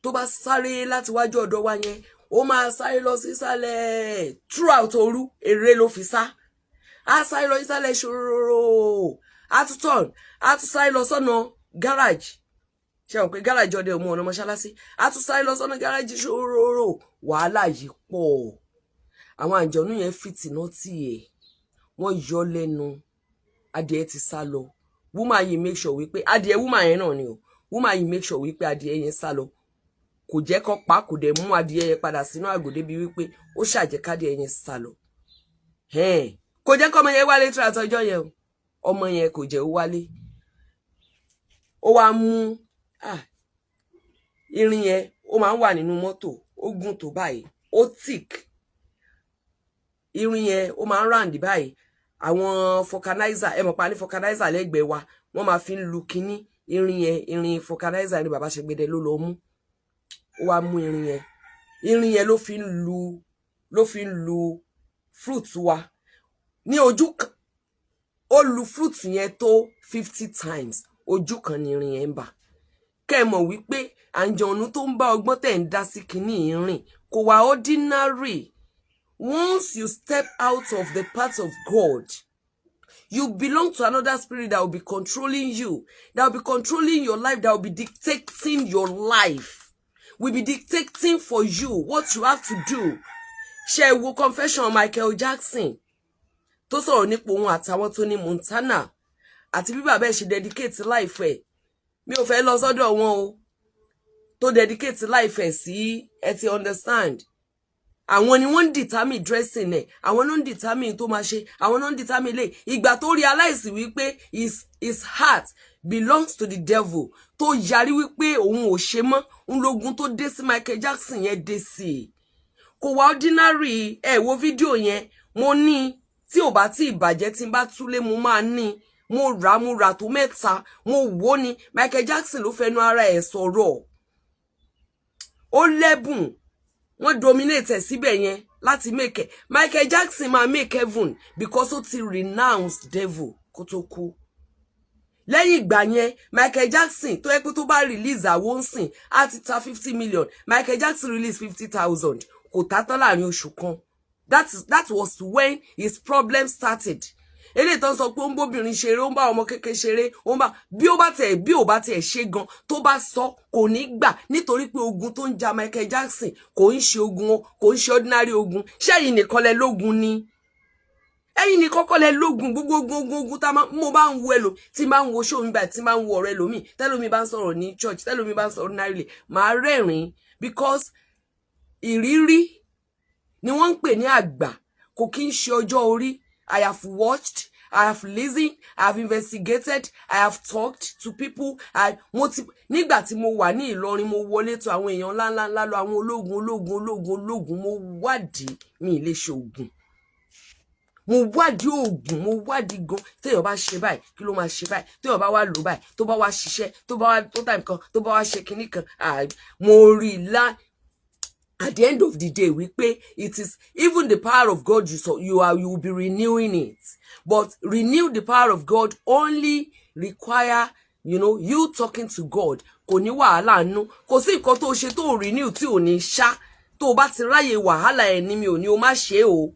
Tó bá sáré láti wájú ọ̀dọ̀ wa yẹn, ó máa sáré lọ sísàlẹ̀ throughout òru. Eré ló fi sá. A sáré lọ sísàlẹ̀ ṣòro, a tún turn, a tún sáré lọ sọ́nà garage. Ṣe wọn pé garage ọdẹ òmu ọ̀nà mọ́ṣáláṣí? A tún sáré lọ sọ́nà garage ṣòro. Wàhálà yìí pọ̀. Àwọn àjọ̀nú yẹn fìtìná tiẹ̀, wọ́n yọ lẹ́nu. Adìẹ ti sá lọ. Woman yìí make sure wípé adìẹ, woman yẹn náà ni o, woman yìí make sure wípé adìẹ yẹn sá lọ. Kò jẹ́ kó pa, kò dẹ̀ mú adìẹ yẹn padà sínú àgò débi wípé ó ṣàjẹkádìẹ yẹn sá lọ. Kò jẹ́ kọ́mọ yẹn wálé tó àtọjọ́ yẹn o. Ọmọ yẹn kò jẹ́ ó wálé. Ó wá mú irin yẹn, ó máa ń wà nínú mọ́tò, ó gùn tó báyìí, ó thick. Irin yẹn, ó máa ń round báyìí. Àwọn vulcanizer, ẹ mọ̀ pa ní vulcanizer lẹ́gbẹ̀ẹ́ wa, wọ́n máa fi ń lu kínní irin yẹn. Irin vulcanizer ni bàbá Ṣẹ̀gbẹ́dẹ ló lọ mú. Ó wá mú irin yẹn. Irin yẹn ló fi ń lu fruit wa ní ojú kan. Ó lu fruit yẹn tó 50 times. Ojú kan ni irin yẹn ń bà. Kẹ́ ẹ mọ̀ wípé àǹjọ̀nú tó ń bá ọgbọ́n tẹ̀ ń dá sí kinní ìrìn kò wá ordinary. Once you step out of the path of God, you belong to another spirit that will be controlling you, that will be controlling your life, that will be dictating your life, will be dictating for you what you have to do. Ṣe wo confession Michael Jackson tó sọ̀rọ̀ nípa òun àtàwọn tó ní Montana àti bí bàbá ẹ̀ ṣe dedicate life ẹ̀? Mi ò fẹ́ lọ sọ́dọ̀ wọn o. Tó dedicate life ẹ̀ sí, ẹ ti understand. Àwọn ni wọ́n ń determine dressing ẹ̀, àwọn ló ń determine tó máa ṣe, àwọn ló ń determine lè. Ìgbà tó realize wípé his heart belongs to the devil, tó yarí wípé òun ò ṣe mọ́, ń lógun tó dé sí Michael Jackson yẹn dé sí i. Kò wá ordinary. Ẹ wo fídíò yẹn. Mo ní tí ò bá tí ìbàjẹ́, tí n bá túlé, mo máa ní mo rà tó mẹ́ta. Mo wò ní Michael Jackson ló fẹnu ara ẹ̀ sọ̀rọ̀. Ó lẹ́bùn, wọ́n dominate ẹ̀ síbẹ̀ yẹn láti make ẹ̀. Michael Jackson máa make heaven because ó ti renounce devil kó tó kú. Lẹ́yìn ìgbà yẹn, Michael Jackson tó yẹ pé tó bá release àwo ń sìn, á ti ta 50 million. Michael Jackson release 50,000, kò tá tán láàrin oṣù kan. That was when his problem started. Eléyìí tó ń sọ pé ó ń bóbìnrin ṣeré, ó ń bá ọmọ kékeré ṣeré, ó ń bá bí ó bá tẹ̀ bí ò bá tẹ̀ ṣe gan, tó bá sọ, kò ní gbà, nítorí pé ogun tó ń ja Michael Jackson kò ń ṣe ogun, kò ń ṣe ordinary ogun. Ṣẹ́yìn nìkan lẹ lógun ni? Ẹ̀yin ní kọ́kọ́ lẹ lógun. Gbogbo ogun, ogun, ogun tá mo bá ń wo ẹlò, tí bá ń wo show mi báyìí, tí bá ń wo ọ̀rẹ́ lómi, tẹ́lómi bá ń sọ̀rọ̀ ní church, tẹ́lómi bá ń sọ̀rọ̀ ordinarily, màá rẹ́rìn-ín, because ìrírí ni wọ́n ń pè ní àgbà, kò kí ń ṣe ọjọ́ orí. I have watched, I have listened, I have investigated, I have talked to people. I mo ti nígbà tí mo wà ní Ìlọrin, mo wọlé tó àwọn èèyàn ńláńlá ńlá lọ, àwọn ológun, ológun, ológun, ológun. Mo wádìí mi ì lè ṣe oògùn. Mo wádìí oògùn, mo wádìí gan. Téèyàn bá ṣe báyìí, kí ló máa ṣe báyìí? Téèyàn bá wá lò báyìí, tó bá wá ṣiṣẹ́, tó bá wá tó time kan, tó bá wá ṣe kinní kan, mo rí i lá at the end of the day wípé it is even the power of God you, so you are you will be renewing it. But renew the power of God only require you talking to God. Kò ní wàhálà nú. Kò sí nǹkan tó ṣe tó renew tí ò ní ṣá. Tó o bá ti ráyè wàhálà ẹ ní, mi ò ní o má ṣe o.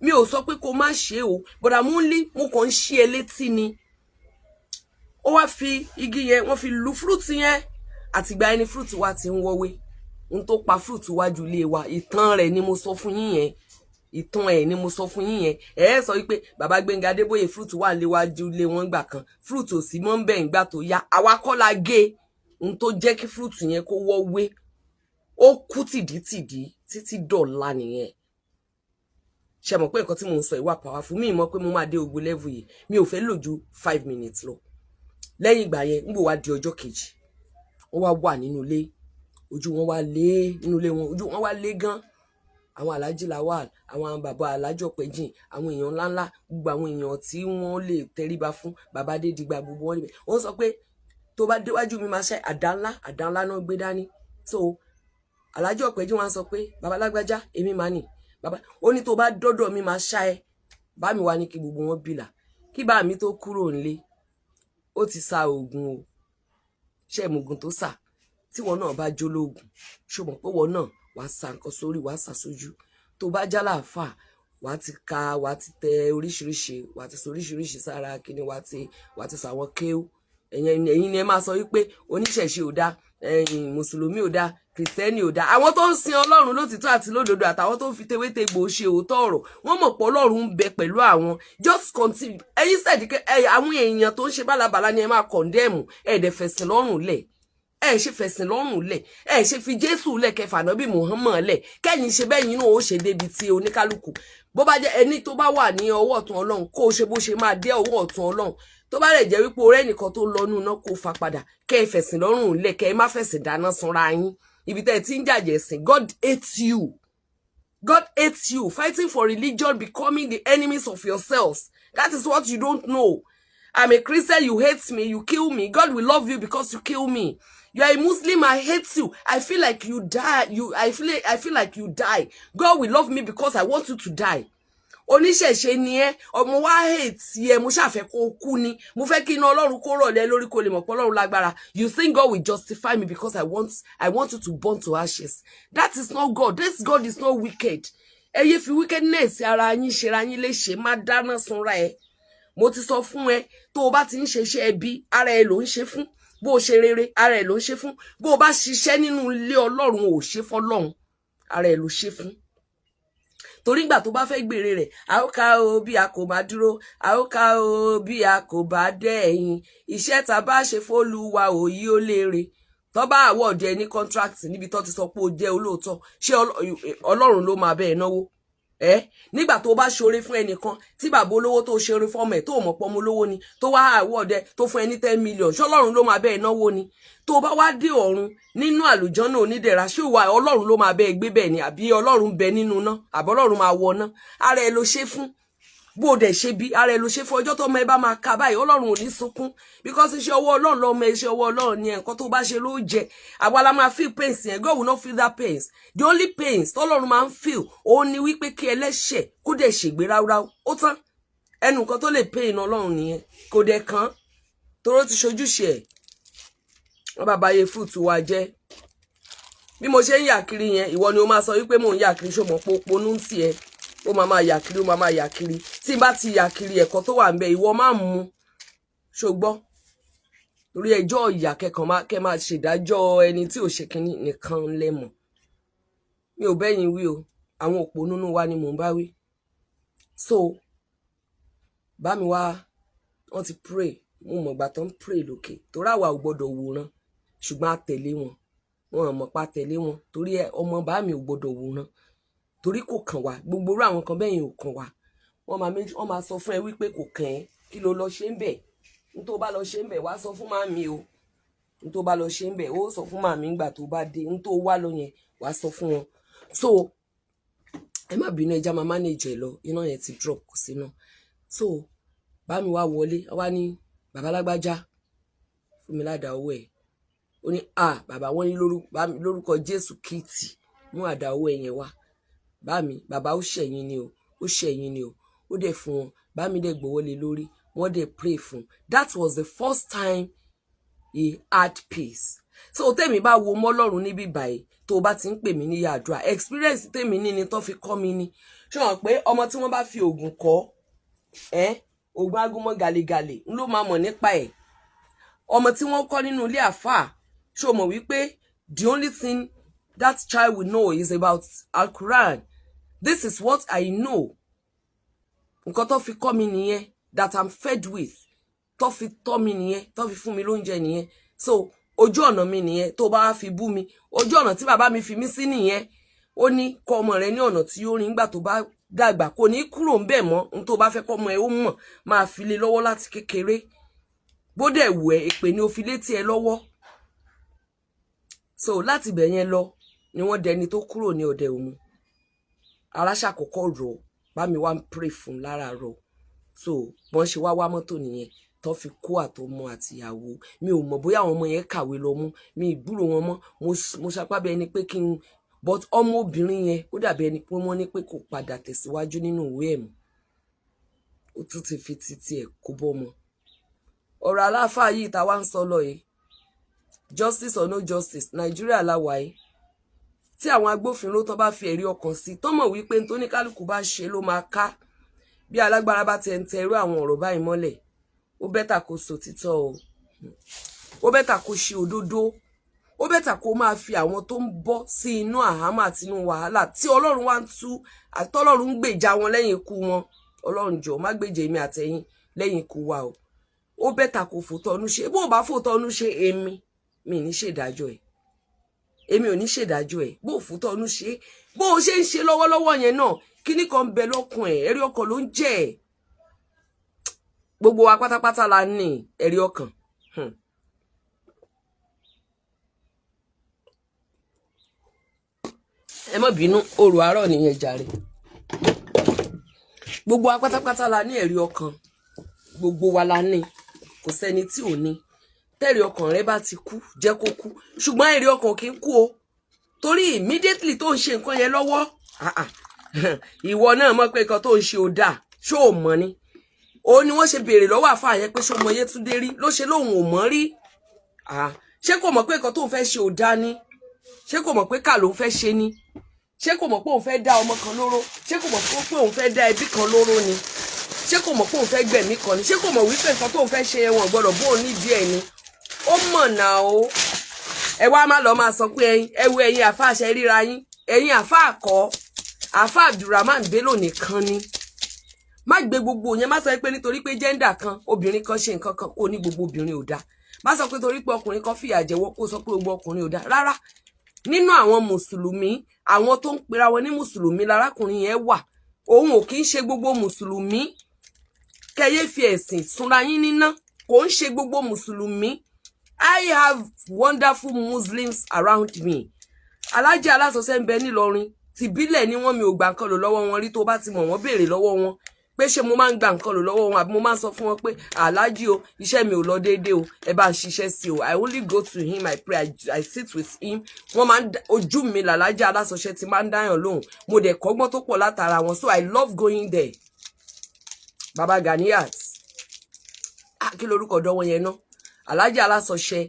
Mi ò sọ pé kó má ṣe o, but I'm only, mo kàn ń ṣí ẹ létí ni. Ó wá fi igi yẹn, wọ́n fi lu fruit yẹn. Àtìgbà ẹni fruit wa ti ń wọ́wé. N tó pa fruit wájú ilé wa, ìtàn rẹ̀ ni mo sọ fún yín yẹn. Ìtàn ẹ̀ ni mo sọ fún yín yẹn. Ẹ ẹ sọ wípé bàbá Gbẹ́ngà Adébóyè, fruit wà léwájú ilé wọn gbà kan, fruit ò sí mọ́ ń bẹ̀ ńgbà tó yá. Àwa kọ́ la gé. N tó jẹ́ kí fruit yẹn kó wọ́wé, ó kú tìdítìdí títí dọ̀la nìyẹn. Ṣe mọ̀ pé nǹkan tí mo ń sọ ìwà powerful? Mi mọ̀ pé mo máa dé ogun level yìí. Mi ò fẹ́ lò ju 5 minutes lọ. Lẹ́yìn ìgbà yẹn, ń bò wá di ọjọ́ kejì, wọ́n wá wà nínú ilé, ojú wọn wá lé nínú ilé wọn, ojú wọn wá lé gan. Àwọn Alhaji Lawal, àwọn bàbá Alhaji Ọ̀pẹ̀jìn, àwọn èèyàn ńláńlá, gbogbo àwọn èèyàn tí wọ́n lè tẹríba fún bàbá Adédìgbà, gbogbo wọn níbẹ̀. Wọ́n sọ pé tó bá déwájú mi, máa ṣe àdá ńlá, àdá ńlá náà gbé dání. So Alhaji Ọ̀pẹ̀jìn wọn sọ pé, "Bàbá lágbájá, èmi máa nì bàbá." Ó ní tó bá dọ́dọ̀ mi, máa ṣá ẹ. Bá mi wá ní kí gbogbo wọn bìlà kí bá mi tó kúrò nílé, ó ti sa oògùn o. Ṣe ìmùgùn tó sà? Tí wọn náà bá jó lóògùn, ṣó mọ̀ pé wọn náà wàá sa nǹkan sórí, wàá sà sójú? Tó bá jálàáfà, wàá ti ka, wàá ti tẹ oríṣiríṣi, wàá ti sọ oríṣiríṣi sára kíni, wàá ti sọ àwọn kéwù. Ẹ̀yin ni ẹ máa sọ wípé oníṣẹ̀ṣe ò dáa, ẹ̀yin mùsùlùmí ò dáa, kìrìsìtẹ́nì ò dáa. Àwọn tó ń sin Ọlọ́run lótìtọ́ àti lódodo, àtàwọn tó ń fi tewétegbò ṣe òótọ́ ọ̀rọ̀, wọ́n mọ̀ pé Ọlọ́run ń bẹ pẹ̀lú àwọn. Just continue. Ẹ̀yin sẹ̀dí àwọn èèyàn tó ń ṣe bálabàla ni ẹ máa condemn. Ẹ̀ dẹ̀ fẹ̀sìn lọ́rùn lẹ̀, ẹ ṣe fẹ̀sìn lọ́rùn lẹ̀, ẹ ṣe fi Jésù lẹ̀, kẹfà nábì Muhammad lẹ̀, kẹ́yìn ṣe bẹ́yìn náà ó ṣe débi tí oníkálukú. Bó bá jẹ́ ẹni tó bá wà ní ọwọ́ ọ̀tún Ọlọ́run, kó o ṣe bó ṣe máa dé ọwọ́ ọ̀tún Ọlọ́run. Tó bá lè jẹ́ wípé ọ̀rẹ́ nìkan tó lọ́nù náà, kó fa padà, kẹ́ ẹ fẹ̀sìn lọ́rùn lẹ̀, kẹ́ ẹ má fẹ̀sìn dáná sunra yín ibi tẹ́ ẹ ti ń jàjẹ̀ sìn. God hates you. God hates you fighting for religion, becoming the enemies of yourselves. That is what you don't know. I'm a Christian, you hate me, you kill me. God will love you because you kill me. You are a Muslim, I hate you. I feel like you die. You, I feel like you die. God will love me because I want you to die. Oníṣẹ̀ṣe ni ẹ́, ọmọ wa hate ẹ, mo ṣàfẹ́ kó kú ni. Mo fẹ́ kí iná Ọlọ́run kó rọ̀lẹ́ lórí, kó lè mọ̀ pé Ọlọ́run lágbára. You think God will justify me because I want you to burn to ashes? That is not God. This God is not wicked. Ẹ yé fi wickedness ara yín ṣera yín léṣe, má dáná sunra ẹ. Mo ti sọ fún ẹ, tó o bá ti ń ṣe iṣẹ́ ẹbí, ara ẹ ló ń ṣe fún. Bó o ṣe rere, ara ẹ ló ń ṣe fún. Bó o bá ṣiṣẹ́ nínú ilé Ọlọ́run, ò ṣe fọ́lọ́run, ara ẹ ló ṣe fún, torí ìgbà tó bá fẹ́ gbèrè rẹ̀, a ó ká o bí a kò bá dúró, a ó ká o bí a kò bá dẹ̀yìn. Iṣẹ́ tá a bá ṣe fÓlúwa òyì ó léèrè. Tó bá award ẹ ní contract níbi tó ti sọ pé o jẹ́ olóòótọ́, ṣé Ọlọ́run ló máa bẹ́ẹ̀ náwó ẹ? Nígbà tó bá ṣoore fún ẹnìkan, tí bàbá olówó tó ṣoore fọmọ ẹ, tó mọ̀ pọ̀ ọmọ olówó ni, tó wá award ẹ, tó fún ẹ ní 10 million, ṣọlọ́run ló máa bẹ́ẹ̀ náwó ni? Tó bá wá dé ọ̀run nínú àlùjọ́nà onídẹ̀ra, ṣé ìwà Ọlọ́run ló máa bẹ́ẹ̀ gbé bẹ́ẹ̀ ni, àbí Ọlọ́run bẹ nínú ná, àbí Ọlọ́run máa wọ ná? Ara ẹ ló ṣe fún. Bó o dẹ̀ ṣe bí, ara ẹ ló ṣe fún. Ọjọ́ tó ọmọ ẹ bá máa ka báyìí, Ọlọ́run ò ní sunkún, because iṣẹ́ ọwọ́ Ọlọ́run lọ́mọ, iṣẹ́ ọwọ́ Ọlọ́run ni. Nǹkan tó bá ṣe ló jẹ. Àwa la máa feel pains yẹn. God will not feel that pains. The only pains tọ́lọ́run máa ń feel, òun ni wípé kí ẹlẹ́ṣẹ̀ kó dẹ̀ ṣègbé ráúráú, ó tán. Ẹnu nǹkan tó lè pain Ọlọ́run nìyẹn. Kò dẹ̀ kàn toró ti ṣojúṣe ẹ̀. Wọ́n bá báyé fruit wa jẹ́. Bí mo ṣe ń yà kiri yẹn, ìwọ ni o máa sọ wípé mò ń yà kiri. Ṣó mọ̀ pé ponú ń tiẹ̀? Ó máa máa yà kiri, ó máa máa yà kiri. Tí n bá ti yà kiri, ẹ̀kọ́ tó wà ń bẹ, ìwọ máa mú ṣùgbọ́n torí ẹjọ́ ìyà kẹkàn máa kẹ máa ṣèdájọ́ ẹni tí ò ṣe kínní nìkan lẹ́mọ̀. Mi ò bẹ́yìn wí o, àwọn òpó nínú wa ni mò ń bá wí. So bá mi wá, wọ́n ti pray. Mo mọ̀ gbà tó ń pray lókè, torí àwa ò gbọ́dọ̀ wòran, ṣùgbọ́n a tẹ̀lé wọn. Wọn mọ̀ pa tẹ̀lé wọn, torí ọmọ bá mi ò gbọ́dọ̀ wòran, torí kò kàn wá. Gbogbo irú àwọn kan bẹ́yìn ò kàn wá. Wọ́n máa sọ fún ẹ wípé kò kàn ẹ́, kí ló lọ ṣe ń bẹ̀? N tó bá lọ ṣe ń bẹ̀, wá sọ fún màmí o. N tó bá lọ ṣe ń bẹ̀, ó sọ fún màmí ńgbà tó bá dé. N tó wá lọ yẹn, wá sọ fún wọn. So ẹ má bínú, ẹja máa manage ẹ lọ. Iná yẹn ti drop, kò sí náà. So bá mi wá wọlé, wá ní, "Bàbá lágbájá, fún mi ládàá owó ẹ." Ó ní, "À bàbá." Wọn ní lórúkọ Jésù kìtì, mú àdá owó ẹ yẹn wá. Bá mi, "Bàbá, ó ṣẹ̀yìn ni o, ó ṣẹ̀yìn ni o." Ó dẹ̀ fún wọn. Bá mi dẹ̀ gbowó lé lórí, wọ́n dẹ̀ pray fún. That was the first time he had peace. So tèmi bá wo mọ́lọ́run níbí báyìí, tó o bá ti ń pè mí ní yàdúrà, experience tèmi ní ni tó fi kọ́ mi ní. Ṣé wọn pé ọmọ tí wọ́n bá fi oògùn kọ́ ẹ́, oògùn agúnmọ́ gàlégàlé ń ló máa mọ̀ nípa ẹ̀. Ọmọ tí wọ́n kọ́ nínú ilé àfáà, ṣé o mọ̀ wípé the only thing that child will know is about Al-Quran? This is what I know. Nǹkan tó fi kọ́ mi nìyẹn, that I'm fed with, tó fi tọ́ mi nìyẹn, tó fi fún mi lóúnjẹ nìyẹn. So ojú ọ̀nà mi nìyẹn. Tó bá fi bú mi, ojú ọ̀nà tí bàbá mi fi mí sí nìyẹn. Ó ní kọ́ ọmọ rẹ ní ọ̀nà tí ó rìn, nígbà tó bá dàgbà kò ní kúrò ń bẹ̀ mọ́. N tó bá fẹ́ kọ́ ọmọ ẹ ó mọ̀, máa fi lé lọ́wọ́ láti kékeré. Bó dẹ̀ wù ẹ́, èpè ni ó fi létí ẹ lọ́wọ́. So láti ibẹ̀ yẹn lọ ni wọ́n dẹni tó kúrò ní Ọdẹ Òmu. Ara ṣàkọ́kọ́ rọ̀ bá mi wá ń pray fún láràárọ̀. So bọ́n ṣe wá wá mọ́tò nìyẹn tó fi kó àtọmọ àtìyàwó. Mi ò mọ̀ bóyá àwọn ọmọ yẹn kàwé lọ mú mi ìgbúrò wọn mọ́. Mo sapá bí ẹni pé kí n, but ọmọbìnrin yẹn, ó dàbí ẹni pé wọ́n ní pé kò padà tẹ̀síwájú nínú ìwé ẹ̀ mọ́. Ó tún ti fi títí ẹ̀ kó bọ́mọ. Ọ̀rọ̀ aláfáà yìí tá wá ń sọ lọ yìí, justice or no justice, Nàìjíríà la wà yìí. Tí àwọn agbófinró tó bá fi ẹ̀rí ọkàn sí, tó mọ̀ wípé tó ní kálukú bá ṣe ló máa ká, bí alágbára bá ti ń tẹ irú àwọn ọ̀rọ̀ báyìí mọ́lẹ̀, ó better kó sọ títọ́ o, ó better kó ṣe òdodo, ó better kó máa fi àwọn tó ń bọ́ sí inú àhámọ́ àti inú wàhálà tí Ọlọ́run wá ń tú, àtọ́lọ́run ń gbèjà wọn lẹ́yìn ikú wọn. Ọlọ́run, jọ̀ọ́, má gbèjà èmi àtẹ̀yin lẹ́yìn ikú wa o. Ó better kó fòótọ́ ọnú ṣe. Bó o bá fòótọ́ ọnú ṣe, èmi mi ní ṣèdájọ́ ẹ̀, èmi ò ní ṣèdájọ́ ẹ̀. Bó o fòótọ́ ọnú ṣe, bó o ṣe ń ṣe lọ́wọ́lọ́wọ́ yẹn náà, kíní kan ń bẹ lọ́kùn ẹ̀, ẹ̀rí ọkàn ló ń jẹ́ ẹ̀. Gbogbo wa pátápátá la ní ẹ̀rí ọkàn. Ẹ má bínú, òrò àárọ̀ nìyẹn jàre. Gbogbo wa pátápátá la ní ẹ̀rí ọkàn, gbogbo wa la ní, kò sẹ́ni tí ò ní. Tẹ́rí ọkàn rẹ bá ti kú, jẹ́ kó kú, ṣùgbọ́n ẹ̀rí ọkàn kì í kú o, torí immediately tó ń ṣe nǹkan yẹn lọ́wọ́, ah, ah, ìwọ náà mọ̀ pé nǹkan tó ń ṣe ò dáa. Ṣó o mọ̀ ni? Òun ni wọ́n ṣe béèrè lọ́wọ́ àfáà yẹn pé ṣó mọ Yétúndé rí, ló ṣe lóun ò mọ̀ rí. Ah, ṣé kò mọ̀ pé nǹkan tó ń fẹ́ ṣe ò dáa ni? Ṣé kò mọ̀ pé kà ló ń fẹ́ ṣe ni? Ṣé kò mọ̀ pé òun fẹ́ dá ọmọ kan lóró? Ṣé kò mọ̀ pé òun fẹ́ dá ẹbí kan lóró ni? Ṣé kò mọ̀ pé òun fẹ́ gbẹ̀mí kan ni? Ṣé kò mọ̀ wípé nǹkan tóun fẹ́ ṣe yẹn, wọn gbọ́dọ̀ bóun nídìí ẹ̀ ni? Ó mọ̀ náà o. Ẹ wá má lọ máa sọ pé ẹ̀yin, ẹ wo ẹ̀yin àfáà ṣe ríra yín. Ẹ̀yin àfáà kọ́, àfáà Abdulrahman Bello nìkan ni. Má gbé gbogbo yẹn, má sọ pé nítorí pé gender kan, obìnrin kan ṣe nǹkan kan, kó ní gbogbo obìnrin ò dáa. Má sọ pé torí pé ọkùnrin kan fìyà jẹwọ́, kó sọ pé gbogbo ọkùnrin ò dáa. Rárá, nínú àwọn mùsùlùmí, àwọn tó ń pera wọn ní mùsùlùmí lárákùnrin yẹn wà. Òun ò kì í ṣe gbogbo mùsùlùmí. Kẹyẹ fi ẹ̀sìn súnra yín níná, kò ń ṣe gbogbo mùsùlùmí. I have wonderful Muslims around me. Alájẹ alásọsẹ ń bẹ nílọrin, tìbílẹ̀ ni wọ́n. Mi ò gbà nǹkan lò lọ́wọ́ wọn rí. Tó bá ti mọ̀ wọ́n, béèrè lọ́wọ́ wọn pé ṣé mo máa ń gba nǹkan lò lọ́wọ́ wọn, àbí mo máa ń sọ fún wọn pé, "Aláàjì o, iṣẹ́ mi ò lọ déédéé o, ẹ bá ń ṣiṣẹ́ sí o." I only go to him, I pray, I sit with him. Wọ́n máa ń ojú mi làlájà alásọṣẹ́ ti máa ń dáyàn lóhùn. Mo dẹ̀ kọ́gbọ́n tó pọ̀ látara wọn, so I love going there. Baba Ganiyat, ah, kí lorúkọ ọ̀dọ̀ wọn yẹn ná? Alájà alásọṣẹ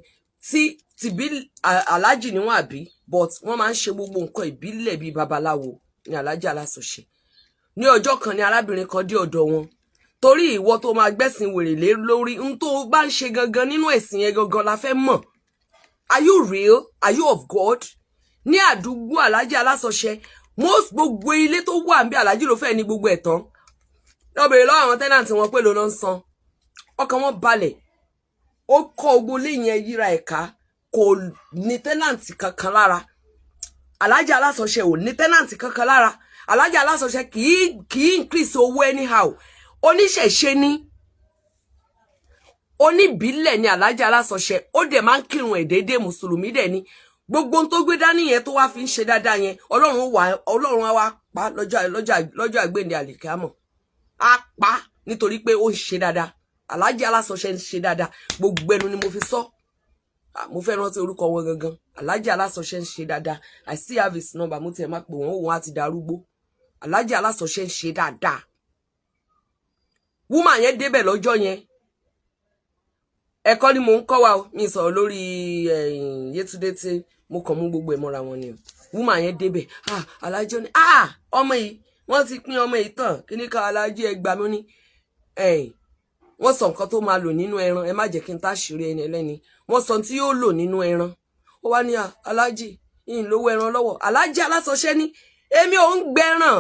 tí tìbí aláàjì ni wọ́n àbí, but wọ́n máa ń ṣe gbogbo nǹkan ìbílẹ̀ bíi babaláwo ní alájà alásọṣẹ. Ní ọjọ́ kan ní arábìnrin kan dé ọ̀dọ̀ wọn. Torí ìwọ tó máa gbẹ́sìn wèrè lé lórí, n tó bá ń ṣe gangan nínú ẹ̀sìn yẹn gangan la fẹ́ mọ̀. Are you real? Are you of God? Ní àdúgbò alájà alásọṣẹ, most gbogbo ilé tó wà níbi alájì ló fẹ́ ní gbogbo ẹ̀ tán. Lọ bèrè lọ́wọ́ àwọn tenant wọn pé ló ló ń san, ọkàn wọn balẹ̀. Ó kọ́ ogbó lé yẹn yíra ẹ̀ka, kò ní tenant kankan lára. Alájà alásọṣẹ ò ní tenant kankan lára. Alájà alásọṣẹ kì í increase owó anyhow. Oníṣẹ̀ṣe ní, oníbílẹ̀ ni alájà alásọṣẹ. Ó dẹ̀ máa ń kírun ẹ̀ déédéé, mùsùlùmí dẹ̀ ni. Gbogbo ohun tó gbé dání yẹn, tó wá fi ń ṣe dáadáa yẹn, Ọlọ́run wà, Ọlọ́run á wá pa lọ́jọ́ àgbéǹde àlìkámọ̀, á pa nítorí pé ó ń ṣe dáadáa. Alájà alásọṣẹ ń ṣe dáadáa, gbogbo ẹnu ni mo fi sọ. Ah, mo fẹ́ rántí orúkọ wọn gangan. Alájà alásọṣẹ ń ṣe dáadáa. I still have his number. Mo tiẹ̀ máa pè wọ́n, òun á ti darúgbó. Alájà alásọṣẹ ń ṣe dáadáa. Woman yẹn débẹ̀ lọ́jọ́ yẹn. Ẹ̀kọ́ ni mò ń kọ́ wa o, mi sọ̀rọ̀ lórí Yétúndé tí mo kàn mú gbogbo ẹ̀ mọ́ra wọn ni o. Woman yẹn débẹ̀, ah, alájọ ni, ah, ọmọ yìí, wọ́n ti pín ọmọ yìí tán. Kíní ká alájọ ẹ gbà mí ní wọ́n sọ nǹkan tó máa lò nínú ẹran. Ẹ má jẹ́ kí n táṣìírí ẹni ẹlẹ́ni. Wọ́n sọ tí yóò lò nínú ẹran. Ó wá ní alájì yìí lówó ẹran lọ́wọ́. Alájì alásọṣẹ́ ní, "Èmi ò ń gbẹràn.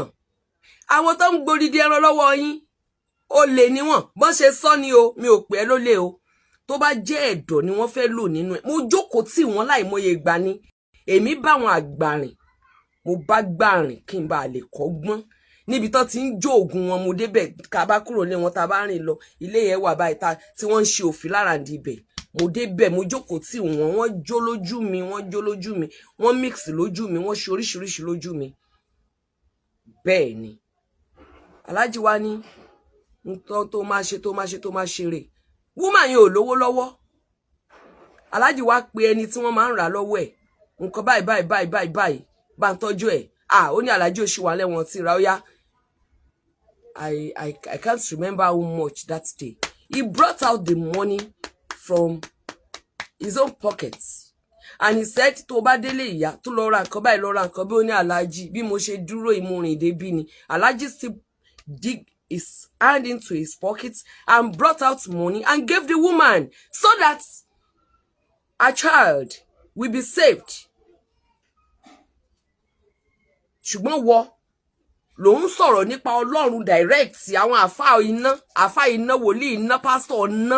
Àwọn tó ń gboridi ẹran lọ́wọ́ yín, ó lè níwọ̀n." Bọ́n ṣe sọ ni o, mi ò pè é lólè o. Tó bá jẹ́ ẹ̀dọ̀ ni wọ́n fẹ́ lò nínú ẹ̀, mo jókòó tì wọ́n láìmọye ìgbà ni. Èmi bá wọn àgbà rìn, mo bá gbà rìn kí n bá lè kọ́gbọ́n. Níbi tán ti ń jó oògùn wọn, mo débẹ̀. Ká bá kúrò lé wọn, tá a bá rìn lọ, ilé yẹn wà báyìí tá tí wọ́n ń ṣe òfin lára ibẹ̀. Mo débẹ̀, mo jókòó tì wọ́n, wọ́n jó lójú mi, wọ́n jó lójú mi, wọ́n mix lójú mi, wọ́n ṣe oríṣiríṣi lójú mi. Bẹ́ẹ̀ ni Aláàjì wa ní nǹkan tó máa ṣe, tó máa ṣe, tó máa ṣe rè. Woman yẹn ò lówó lọ́wọ́. Aláàjì wa pe ẹni tí wọ́n máa ń rà lọ́wọ́ ẹ̀, nǹkan báyìí báyìí báyìí báyìí báyìí, bá ń tọ́jú ẹ̀. Ah, ó ní Aláàjì ò ṣì wà lẹ́wọ̀n tí ra ó yá. I can't remember how much that day. He brought out the money from his own pockets and he said, tó bá délé ìyá tó lọ ra nǹkan báyìí, lọ ra nǹkan bí. Ó ní Aláàjì, bí mo ṣe dúró ìmúrin débí ni. Aláàjì still dig his hand into his pocket and brought out money and gave the woman so that her child will be saved. Ṣùgbọ́n wọ lòun sọ̀rọ̀ nípa Ọlọ́run direct, àwọn àáfàá iná, àáfàá iná, wòlíì iná, pásítọ̀ iná,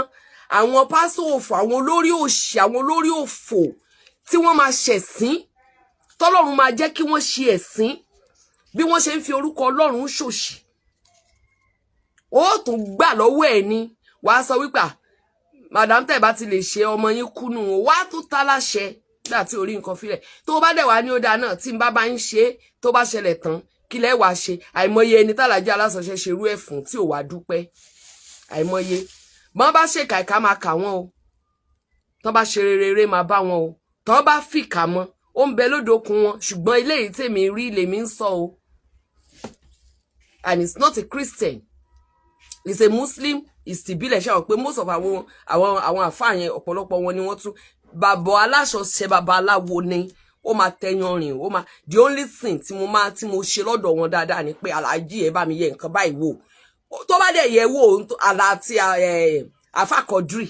àwọn pásítọ̀ òfò, àwọn olórí òṣì, àwọn olórí òfò tí wọ́n máa ṣẹ̀sín, tọ́lọ́run máa jẹ́ kí wọ́n ṣe ẹ̀sín bí wọ́n ṣe ń fi orúkọ Ọlọ́run ṣòṣì. Ó tún gbà lọ́wọ́ ẹ̀ ni wàá sọ wípé, "À, madam, tẹ́ bá ti lè ṣe, ọmọ yín kúnnú o." Wàá tún tá láṣẹ nígbà tí orí nǹkan filẹ̀ tó bá dẹ̀ wá ní ó dáa náà, tí n bá bá ń ṣe é, tó bá ṣẹlẹ̀ tán, kí lẹ́ wàá ṣe? Àìmọye ẹni tàlàjì alásọṣẹ ṣerú ẹ̀ fún tí ò wá dúpẹ́. Àìmọye bọ́n bá ṣèkà, ìka máa kà wọ́n o. Tọ́n bá ṣe rere, rere máa bá wọn o. Tọ́n bá fìkà mọ́, ó ń bẹ lódòkun wọn. Ṣùgbọ́n eléyìí tèmi rí lèmi ń sọ o, and it's not a Christian, it's a Muslim, it's tìbílẹ̀. Ṣe àwọn pé most of àwọn àfáà yẹn, ọ̀pọ̀lọpọ̀ wọn ni wọ́n tún bàbọ̀ aláṣọ ṣe, babaláwo ni. Ó máa tẹyan rìn, ó máa. The only thing tí mo máa tí mo ṣe lọ́dọ̀ wọn dáadáa ni pé, "Aláàjì, ẹ bá mi yẹ nǹkan báyìí wò." Tó bá dẹ̀ yẹ wò, àlà àti àfàkọ́dírì,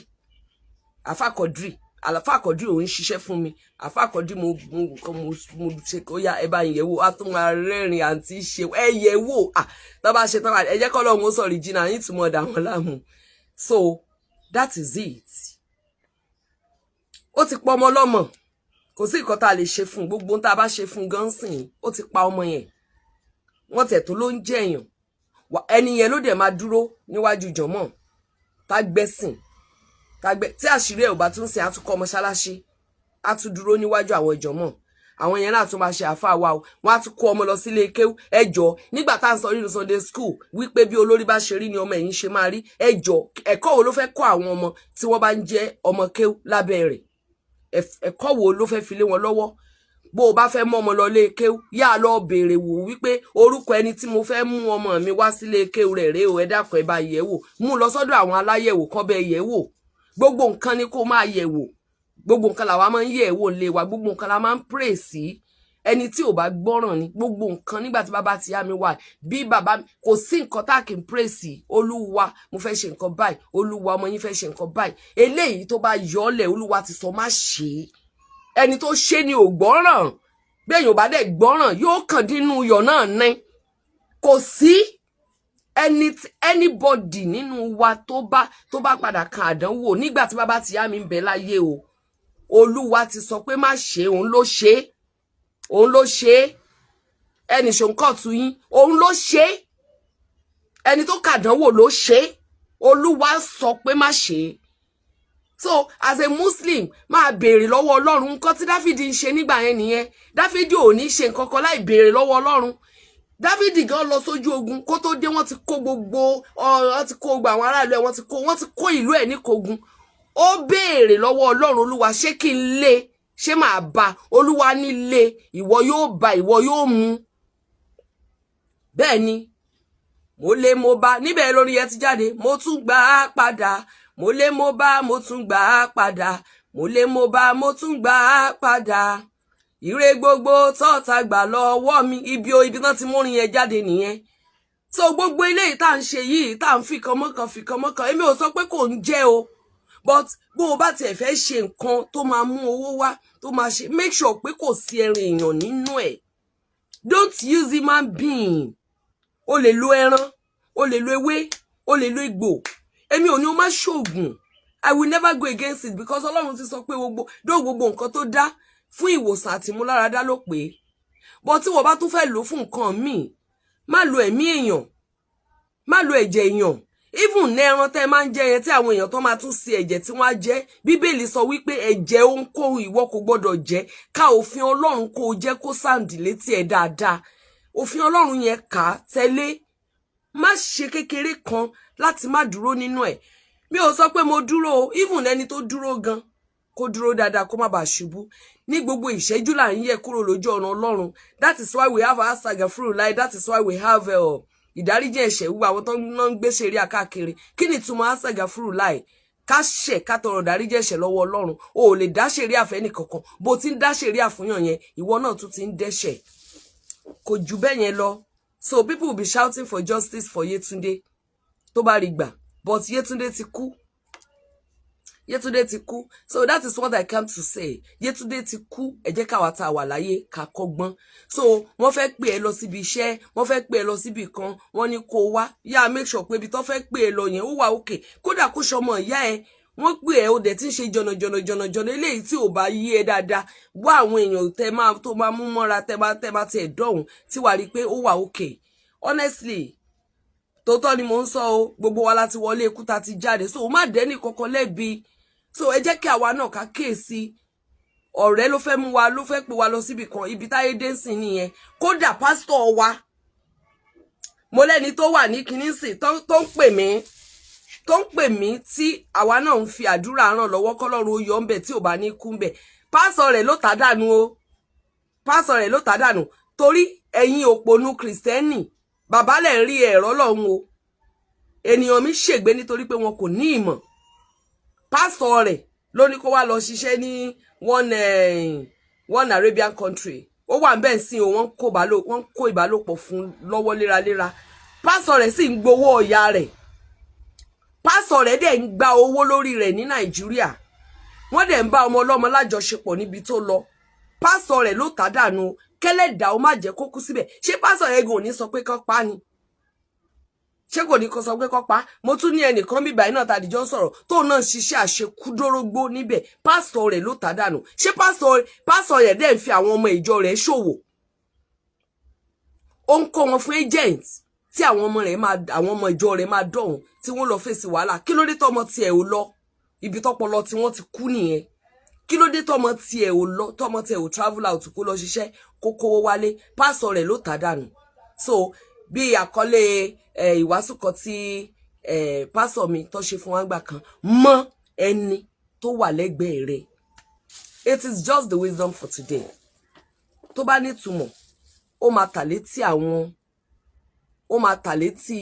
àfàkọ́dírì, àfàkọ́dírì òun ṣiṣẹ́ fún mi. Àfàkọ́dírì, mo nǹkan mo ṣe kó yá, ẹ bá ń yẹ̀ wò. Á tún máa rẹ́rìn, àǹtí ṣe ẹ yẹ̀ wò. À tó bá ṣe tán, ẹ jẹ́ kọ́ lọ́hún ó sọ̀rọ̀ ìjìnà yín túmọ̀ dà wọ́n láàmú. So that is it. Ó ti pọ̀ ọmọ ọlọ́mọ, kò sí nǹkan tá a lè ṣe fún. Gbogbo ohun tá a bá ṣe fún gan sìn, ó ti pa ọmọ yẹn. Wọ́n tẹ̀ tó ló ń jẹ́ èèyàn, ẹni yẹn ló dẹ̀ máa dúró níwájú jọ̀mọ́ tá gbẹ́sìn tá gbẹ́ tí àṣírí ẹ̀ ò bá tún sìn, á tún kọ́ mọ́ṣáláṣí, á tún dúró níwájú àwọn ìjọ̀mọ́. Àwọn yẹn náà tún máa ṣe àáfàá wa o, wọ́n á tún kó ọmọ lọ sílé kéwú. Ẹjọ́, nígbà tá à ń sọ nínú Sunday school wípé bí olórí bá ṣe rí ni ọmọ ẹ̀yìn ṣe máa rí, ẹjọ́, ẹ̀kọ́ wo ló fẹ́ kọ́ àwọn ọmọ tí wọ́n bá ń jẹ́ ọmọ kéwú lábẹ́ rẹ̀? Ẹ̀kọ́ wo ló fẹ́ fi lé wọn lọ́wọ́? Bó o bá fẹ́ mú ọmọ lọ lé kéwú, yá lọ béèrè wò wípé orúkọ ẹni tí mo fẹ́ mú ọmọ mi wá sílé kéwú rẹ̀ rèé o, ẹ dákun, ẹ bá yẹ̀ wò. Mú lọ sọ́dọ̀ àwọn aláyẹ̀wò kán bẹ́ẹ̀ yẹ̀ wò. Gbogbo nǹkan ni kó máa yẹ̀ wò. Gbogbo nǹkan làwa máa ń yẹ̀ wò lé wa. Gbogbo nǹkan la máa ń pray sí. Ẹni tí ò bá gbọ́ràn ni gbogbo nǹkan. Nígbà tí bàbá ti yá mi wà, bí bàbá mi, kò sí nǹkan tá kì í pray sí. "Olúwa, mo fẹ́ ṣe nǹkan báyìí. Olúwa, ọmọ yín fẹ́ ṣe nǹkan báyìí." Eléyìí tó bá yọ ọ́ lẹ̀, Olúwa ti sọ má ṣe é. Ẹni tó ṣe ni ò gbọ́ràn. Bí èèyàn bá dẹ̀ gbọ́ràn, yóò kàn dínú iyọ̀ náà ní. Kò sí ẹni, anybody nínú wa tó bá padà kan àdánwò nígbà tí bàbá ti yá mi ń bẹ láyé o, Olúwa ti sọ pé má ṣe, òun ló ṣe é, òun ló ṣe é. Ẹnì ṣòǹkọ̀tù yín, òun ló ṣe é. Ẹni tó kàdánwò ló ṣe é. Olúwa sọ pé má ṣe é. So as a Muslim, máa béèrè lọ́wọ́ Ọlọ́run. Nǹkan tí Dáfídì ń ṣe nígbà yẹn nìyẹn. Dáfídì ò ní ṣe nǹkan kan láì béèrè lọ́wọ́ Ọlọ́run. Dáfídì gan lọ sójú ogun, kó tó dé, wọ́n ti kó gbogbo, wọ́n ti kó gbogbo àwọn aráàlú ẹ̀, wọ́n ti kó ìlú ẹ̀ ní kogun. Ó béèrè lọ́wọ́ Ọlọ́run, "Olúwa, ṣé kí n lé? Ṣé màá bá?" Olúwa ní, "Lé, ìwọ yóò bá, ìwọ yóò mú." Bẹ́ẹ̀ ni mo lé, mo bá. Níbẹ̀ lórí yẹn ti jáde. Mo tún gbà á padà. Mo lé, mo bá, mo tún gbà á padà. Mo lé, mo bá, mo tún gbà á padà. Ire gbogbo tọ́ta gbà lọ́wọ́ mi. Ibi o ibi náà ti múrin yẹn jáde nìyẹn. So gbogbo eléyìí tá à ń ṣe yìí, tá à ń fi kan mọ́kan, fi kan mọ́kan, èmi ò sọ pé kò ń jẹ́ o, but bó o bá tiẹ̀ fẹ́ ṣe nǹkan tó máa mú owó wá, tó máa ṣe, make sure pé kò sí ẹran èèyàn nínú ẹ̀. Don't use human being. O lè lo ẹran, o lè lo ewé, o lè lo egbò. Èmi ò ní o má ṣoògùn. I will never go against it, because Ọlọ́run ti sọ pé gbogbo dó gbogbo nǹkan tó dá fún ìwòsàn àti ìmúláradá ló pé. But tí wọ́n bá tún fẹ́ lò fún nǹkan míì, Má lo ẹ̀mí èèyàn, má lo ẹ̀jẹ̀ èèyàn. Even ní ẹran tẹ́ máa ń jẹ yẹn, tí àwọn èèyàn tó máa tún sí ẹ̀jẹ̀ tí wọ́n á jẹ, Bíbélì sọ wípé ẹ̀jẹ̀ ohunkóhun ìwọ kò gbọ́dọ̀ jẹ. Ká òfin Ọlọ́run, kó o jẹ́ kó sound létí ẹ̀ dáadáa. Òfin Ọlọ́run yẹn, kà á tẹ́lẹ̀. Má ṣe kékeré kan láti má dúró nínú ẹ̀. Mi ò sọ pé mo dúró o. Even ẹni tó dúró gan, kó dúró dáadáa, kó má bàa ṣubú. Ní gbogbo ìṣẹ́jú là ń yẹ kúrò lójú ọ̀nà Ọlọ́run. That is why we have astagfirullah. That is why we have ìdáríjì ẹ̀ṣẹ̀. Wíwá àwọn tó ń gbé ṣeré àkáàkiri, kí ni ìtumọ̀ astagfirullah? Ká ṣẹ̀, ká tọrọ ìdáríjì ẹ̀ṣẹ̀ lọ́wọ́ Ọlọ́run. O ò lè dá ṣeré àfẹ́ nìkankan. Bó ti ń dá ṣeré àfúnyàn yẹn, ìwọ náà tún ti ń dẹ́ṣẹ̀. Kò jù bẹ́ẹ̀ yẹn lọ. So people will be shouting for justice for Yetunde tó bá rí gbà, but Yetunde ti kú. Yetunde ti kú. So that is what I come to say. Yetunde ti kú. Ẹ jẹ́ káwa tá a wà láyé ká kọ́gbọ́n. So wọ́n fẹ́ pè ẹ́ lọ síbi iṣẹ́, wọ́n fẹ́ pè ẹ́ lọ síbi kan, wọ́n ní kó wá yá. Make sure pé ibi tó fẹ́ pè ẹ́ lọ yẹn, ó wà òkè. Kódà kó ṣọmọ ìyá ẹ wọ́n pè ẹ́, ó dẹ̀ ti ń ṣe jọ̀nàjọ̀nàjọ̀nàjọ̀nà. Eléyìí tí ò bá yí ẹ dáadáa, wá àwọn èèyàn tẹ máa tó máa mú mọ́ra, tẹ máa tiẹ̀ dọ̀hún tí wàá rí i pé ó wà òkè. Honestly, tòótọ́ ni mò ń sọ o. Gbogbo wa láti wọlé ikú ta ti jáde, so má dẹ́nì kankan lẹ́bi. So ẹ jẹ́ kí àwa náà ká kíyèsí. Ọ̀rẹ́ ló fẹ́ mú wa, ló fẹ́ pè wá lọ síbi kan. Ibi táyé dé sìn nìyẹn. Kódà pásítọ̀ wa, mo lẹ́ni tó wà ní kinní sìn tó ń pè mí, tó ń pè mí, tí àwa náà ń fi àdúrà ràn lọ́wọ́, kọ́lọ́run ó yọ ń bẹ̀ tí ò bá ní kú ń bẹ̀. Pásítọ̀ rẹ̀ ló tà dànù o. Pásítọ̀ rẹ̀ ló tà dànù, torí ẹ̀yin òpònú Kìrìsìtẹ́nì, bàbá lẹ̀ ń rí ẹ̀rọ lọ́hùn o. Ènìyàn mi ṣègbé nítorí pé wọn kò ní ìmọ̀. Pásítọ̀ rẹ̀ ló ní kó wá lọ ṣiṣẹ́ ní one Arabian country. Ó wà bẹ́ẹ̀ sí o. Wọ́n kó ìbálòpọ̀ fún lọ́wọ́ léraléra. Pásítọ̀ rẹ̀ sì ń gbowó ọ̀yà rẹ̀. Pásítọ̀ rẹ̀ dẹ̀ ń gba owó lórí rẹ̀ ní Nàìjíríà. Wọ́n dẹ̀ ń bá ọmọ ọlọ́mọ lájọṣepọ̀ níbi tó lọ. Pásítọ̀ rẹ̀ ló tà dànù. Kẹlẹ́dàá ó má jẹ́ kó kú síbẹ̀. Ṣé pásítọ̀ yẹn gan ò ní sọ pé kán pa ni? Ṣé kò ní kó sọ pé kán pa? Mo tún ní ẹnìkan bíbá iná tàdíjọ́ ń sọ̀rọ̀, tóun náà ṣiṣẹ́ àṣekúdórógbó níbẹ̀. Pásítọ̀ rẹ̀ ló tà dànù. Ṣé pásítọ̀ rẹ̀ dẹ̀ ń fi àwọn ọmọ ìjọ rẹ̀ ṣòwò? Ó ń kó wọn fún agent tí àwọn ọmọ rẹ̀ máa, àwọn ọmọ ìjọ rẹ̀ máa dọ̀hún, tí wọ́n lọ fèsì wàhálà. Kí ló dé tọmọ tiẹ̀ ò lọ? Ibi tọpọlọ tí wọ́n ti kú nìyẹn. Kí ló dé tọmọ tiẹ̀ ò lọ, tọmọ tiẹ̀ ò travel out, kó lọ ṣiṣẹ́, kó kówó wálé? Pásítọ̀ rẹ̀ ló tà dànù. So bí àkọlé ìwàásù kan tí pásítọ̀ mi tó ṣe fún wa gbà kan, mọ ẹni tó wà lẹ́gbẹ̀ẹ́ rẹ̀. It is just the wisdom for today. Tó bá nítumọ̀, ó máa tà létí àwọn, ó máa tà létí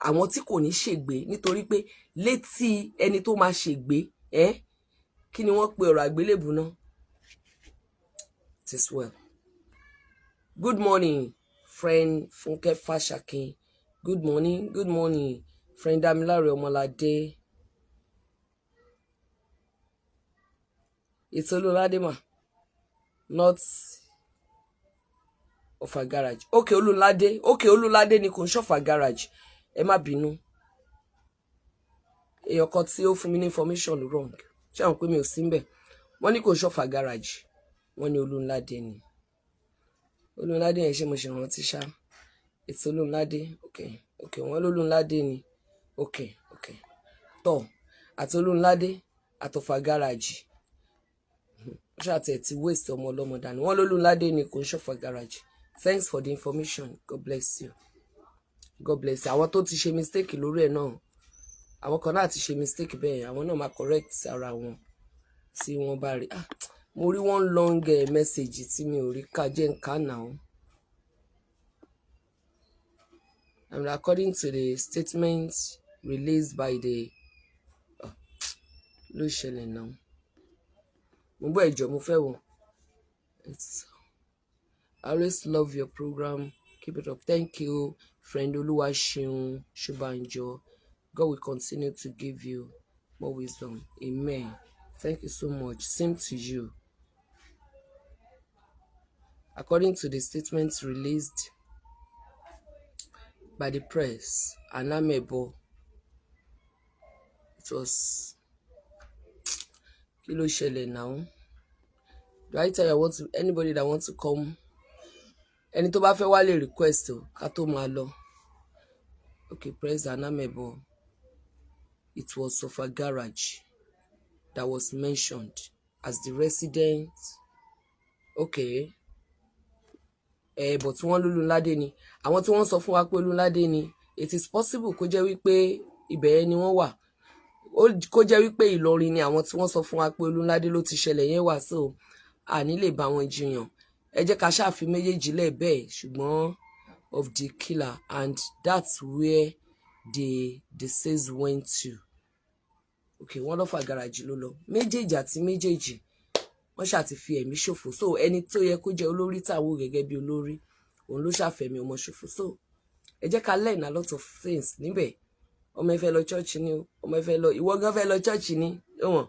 àwọn tí kò ní ṣègbé, nítorí pé létí ẹni tó máa ṣègbé ẹ, kí ni wọ́n pe ọ̀rọ̀ àgbélébù náà? It is well. Good morning, friend Funke Fashakin. Good morning, good morning, friend Damilare Ọmọládé. It's Olúnládé ma, not Ọ̀fà Garage. Okay, Olúnládé. Okay, Olúnládé ni, kò ń ṣọ̀fà Garage. Ẹ má bínú. Èèyàn kan tí ó fún mi ní information wrong. Ṣé àwọn pé mi ò sí ńbẹ̀? Wọ́n ní kò ń ṣọ̀fà Garage, wọ́n ní Olúnládé ni. Olúnládé yẹn, ṣé mo ṣe rántí ṣá? It's Olúnládé. Okay, wọ́n lólúnládé ni. Okay, tọ́ àti Olúnládé àtọ̀fà Garage, wọ́n ṣàtẹ̀ ti waste ọmọ ọlọ́mọ dànù. Wọ́n lólúnládé ni, kò ń ṣọ̀fà Garage. Thanks for the information. God bless you, God bless you. Àwọn tó ti ṣe mistake lórí ẹ̀ náà, àwọn kan náà ti ṣe mistake bẹ́ẹ̀, àwọn náà máa correct ara wọn tí wọ́n bá rí. Ah, mo rí one long message tí mi ò rí ká. Jẹ́ n kà now. And according to the statement released by the, oh, ló ṣẹlẹ̀ náà. Mo bọ́ ẹ̀jọ̀, mo fẹ́ wọ̀. I always love your program. Keep it up. Thank you, friend Oluwaseun Ṣubanjo. God will continue to give you more wisdom. Amen. Thank you so much. Same to you. According to the statements released by the press, Anamebo, it was, kí ló ṣẹlẹ̀ now? Do I tell you I want to, anybody that wants to come, Ẹni tó bá fẹ́ wá lè request o, ká tó máa lọ. Okay, President Amebo, it was Sofa Garage that was mentioned as the resident. Okay, but wọ́n lólúnládé ni àwọn tí wọ́n sọ fún wa pé Olúnládé ni. It is possible kó jẹ́ wípé ibẹ̀ yẹn ni wọ́n wà, kó jẹ́ wípé Ìlọrin ni àwọn tí wọ́n sọ fún wa pé Olúnládé ló ti ṣẹlẹ̀ yẹn wà. So àní lè bá wọn jiyàn. Ẹ jẹ́ ká ṣáà fi méjèèjì lẹ̀ bẹ́ẹ̀. Ṣùgbọ́n of the killer, and that's where the deceased went to. Okay, wọ́n lọ́fà garaajì ló lọ. Méjèèjì àti méjèèjì, wọ́n ṣáà ti fi ẹ̀mí ṣòfò. So ẹni tó yẹ kó jẹ́ olórí tàwọn gẹ́gẹ́ bí olórí, òun ló ṣàfẹ̀mí ọmọ ṣòfò. So ẹ jẹ́ ká learn a lot of things níbẹ̀. Ọmọ ẹ fẹ́ lọ church ni o, ọmọ ẹ fẹ́ lọ, ìwọ gan fẹ́ lọ church ni wọn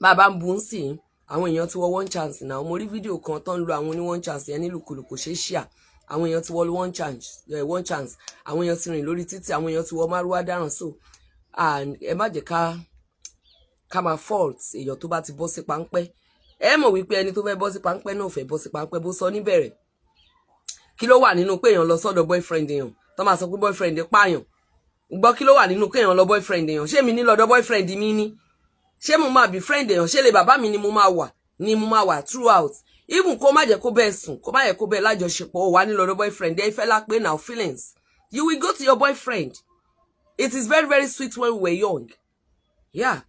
bàbá ń bu ń sìn. Àwọn èèyàn ti wọ one chance náà. Mo rí fídíò kan tó ń lo àwọn ní one chance yẹn nílùkulù, kò ṣeé ṣíà. Àwọn èèyàn ti wọ one chance, one chance. Àwọn èèyàn ti rìn lórí títì, àwọn èèyàn ti wọ márúwá dáràn. So ẹ má jẹ́ ká máa fault èèyàn tó bá ti bọ́ sí páńpẹ́. Ẹ mọ̀ wípé ẹni tó fẹ́ bọ́ sí páńpẹ́ náà fẹ́ bọ́ sí páńpẹ́. Bó sọ níbẹ̀rẹ̀, kí ló wà nínú pé èèyàn lọ sọ́dọ̀ boyfriend èèyàn tó máa sọ pé boyfriend pààyàn? Gbọ́, kí ló wà nínú pé èèyàn lọ boyfriend èèyàn? Ṣé mi ní lọ́dọ̀ boyfriend mi ní? Ṣé mo máa be friend èèyàn? Ṣé lè bàbá mi ni mo máa wà, ni mo máa wà throughout? Even kó má jẹ́ kó bẹ́ẹ̀ sùn, kó má jẹ́ kó bẹ́ẹ̀ lájọṣepọ̀, ó wà ní lọ́dọ̀ boyfriend ẹ. Fẹ́ lápé now feelings, you will go to your boyfriend. It is very very sweet when we were young. Yeah,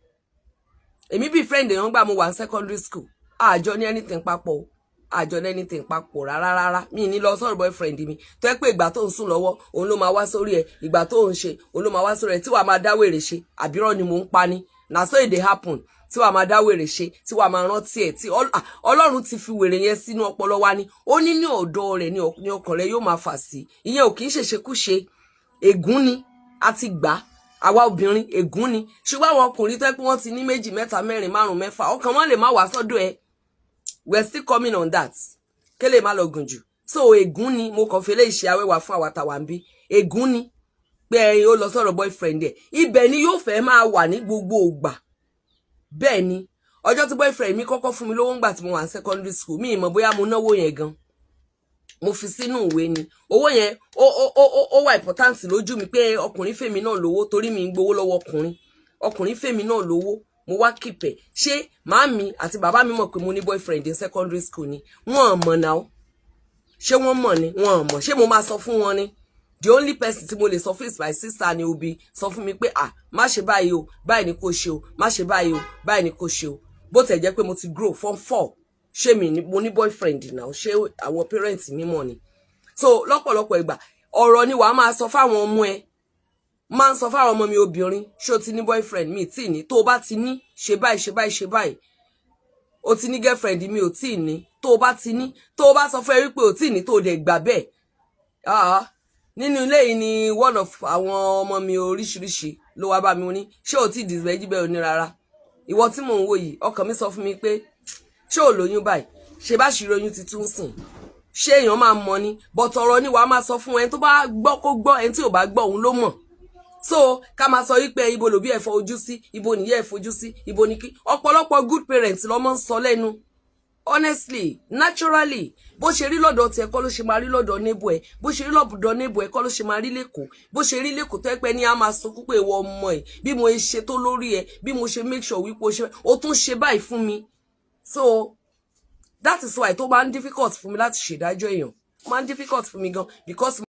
èmi bí friend èèyàn gbà mo wà ní secondary school, àjọ ní anything papọ̀, àjọ ní anything papọ̀ rárá rárá. Mi ní lọ sọ̀rọ̀ boyfriend mi tó yẹ pé ìgbà tó ń sùn lọ́wọ́, òun ló máa wá sórí ẹ̀, ìgbà tó ń ṣe, òun ló máa wá sórí ẹ̀, tí wàá máa dá wèrè ṣe. Àbírọ̀ ni mò ń pa ni? Na so e dey happen, tí wàá máa dá wèrè ṣe, tí wàá máa rántí ẹ̀, tí Ọlọ́run ti fi wèrè yẹn sínú ọpọlọ wa ni. Ó ní ní ọ̀dọ̀ rẹ̀ ní ọkàn rẹ̀ yóò máa fà sí. Ìyẹn ò kì í ṣèṣekúṣe, ègún ni a ti gbà á. Àwa obìnrin, ègún ni. Ṣùgbọ́n àwọn ọkùnrin tó yẹ pé wọ́n ti ní méjì, mẹ́ta, mẹ́rin, márùn, mẹ́fà, ọkàn wọn lè má wá sọ́dọ̀ ẹ̀. We are still coming on that, kélé má lọ gùn jù. So ègún ni. Mo kàn fi lè ṣe awẹ́wà fún àwa tàwa ń bí. Ègún ni pé ẹyin ó lọ sọ̀rọ̀ boyfriend ẹ̀, ibẹ̀ ni yóò fẹ́ máa wà ní gbogbo ìgbà. Bẹ́ẹ̀ ni ọjọ́ tí boyfriend mi kọ́kọ́ fún mi lówó ńgbà tí mo wà ní secondary school, mi ì mọ̀ bóyá mo náwó yẹn gan. Mo fi sínú ìwé ni owó yẹn. Ó wà important lójú mi pé ọkùnrin fèmí náà lówó, torí mi ń gbowó lọ́wọ́ ọkùnrin. Ọkùnrin fèmí náà lówó, mo wá keep ẹ̀. Ṣé màámi àti bàbá mi mọ̀ pé mo ní boyfriend in secondary school ni? Wọ́n mọ̀ náà. Ṣé wọ́n mọ̀ ni? Wọ́n mọ̀. Ṣé mo máa sọ fún wọn ni? The only person tí mo lè sọ fún is my sister ni. Obi sọ fún mi pé, "Ah, má ṣe báyìí o, báyìí ni kò ṣe o, má ṣe báyìí o, báyìí ni kò ṣe o." Bó tẹ̀ jẹ́ pé mo ti grow, form four, ṣé mi ni mo ní boyfriend náà? Ṣé àwọn parents mi mọ̀ ni? So lọ́pọ̀lọpọ̀ ìgbà, ọ̀rọ̀ ni wàá máa sọ fáwọn ọmọ ẹ. Máa ń sọ fáwọn ọmọ mi obìnrin, "Ṣé o ti ní boyfriend?" "Mi tí ní." "Tó o bá ti ní, ṣe báyìí, ṣe báyìí, ṣe báyìí." "O ti ní girlfriend?" "Mi ò tí ì ní." Tó o bá ti ní, tó o bá sọ fún ẹ wípé o tí ì ní, tó o dẹ̀ gbà bẹ́ẹ̀. Ah, nínú ilé yìí ni one of àwọn ọmọ mi oríṣiríṣi ló wá bá mi ní, "Ṣé o ti dìbẹ́jì bẹ́ẹ̀?" O ní rárá. Ìwọ tí mò ń wò yìí, ọkàn mi sọ fún mi pé, ṣé ò lóyún báyìí? Ṣe bá ṣì oyún ti tún sìn? Ṣé èèyàn máa mọ ni? But ọ̀rọ̀ ni wàá máa sọ fún ẹni tó bá gbọ́ kó gbọ́, ẹni tí ò bá gbọ́, òun ló mọ̀. So ká máa sọ wípé ibo lòbí ẹ̀ fojú sí, ibo nìyẹ́ ẹ̀ fojú sí, ibo ní kí ọ̀pọ̀lọpọ̀ good parents lọ́mọ ń sọ lẹ́nu. Honestly, naturally, bó ṣe rí lọ́dọ̀ tiẹ̀ kọ́ ló ṣe máa rí lọ́dọ̀ neighbor ẹ̀, bó ṣe rí lọ́dọ̀ neighbor ẹ̀ kọ́ ló ṣe máa rí lẹ́kọ̀ọ́, bó ṣe rí lẹ́kọ̀ọ́ tó ẹ pẹ́ ní a máa sọ pé ìwọ ọmọ ẹ̀, bí mo ṣe tó lórí ẹ̀, bí mo ṣe make sure wípé o ṣe, o tún ṣe báyìí fún mi. So that is why tó máa ń difficult fún mi láti ṣèdájọ́ èèyàn. Ó máa ń difficult fún mi gan because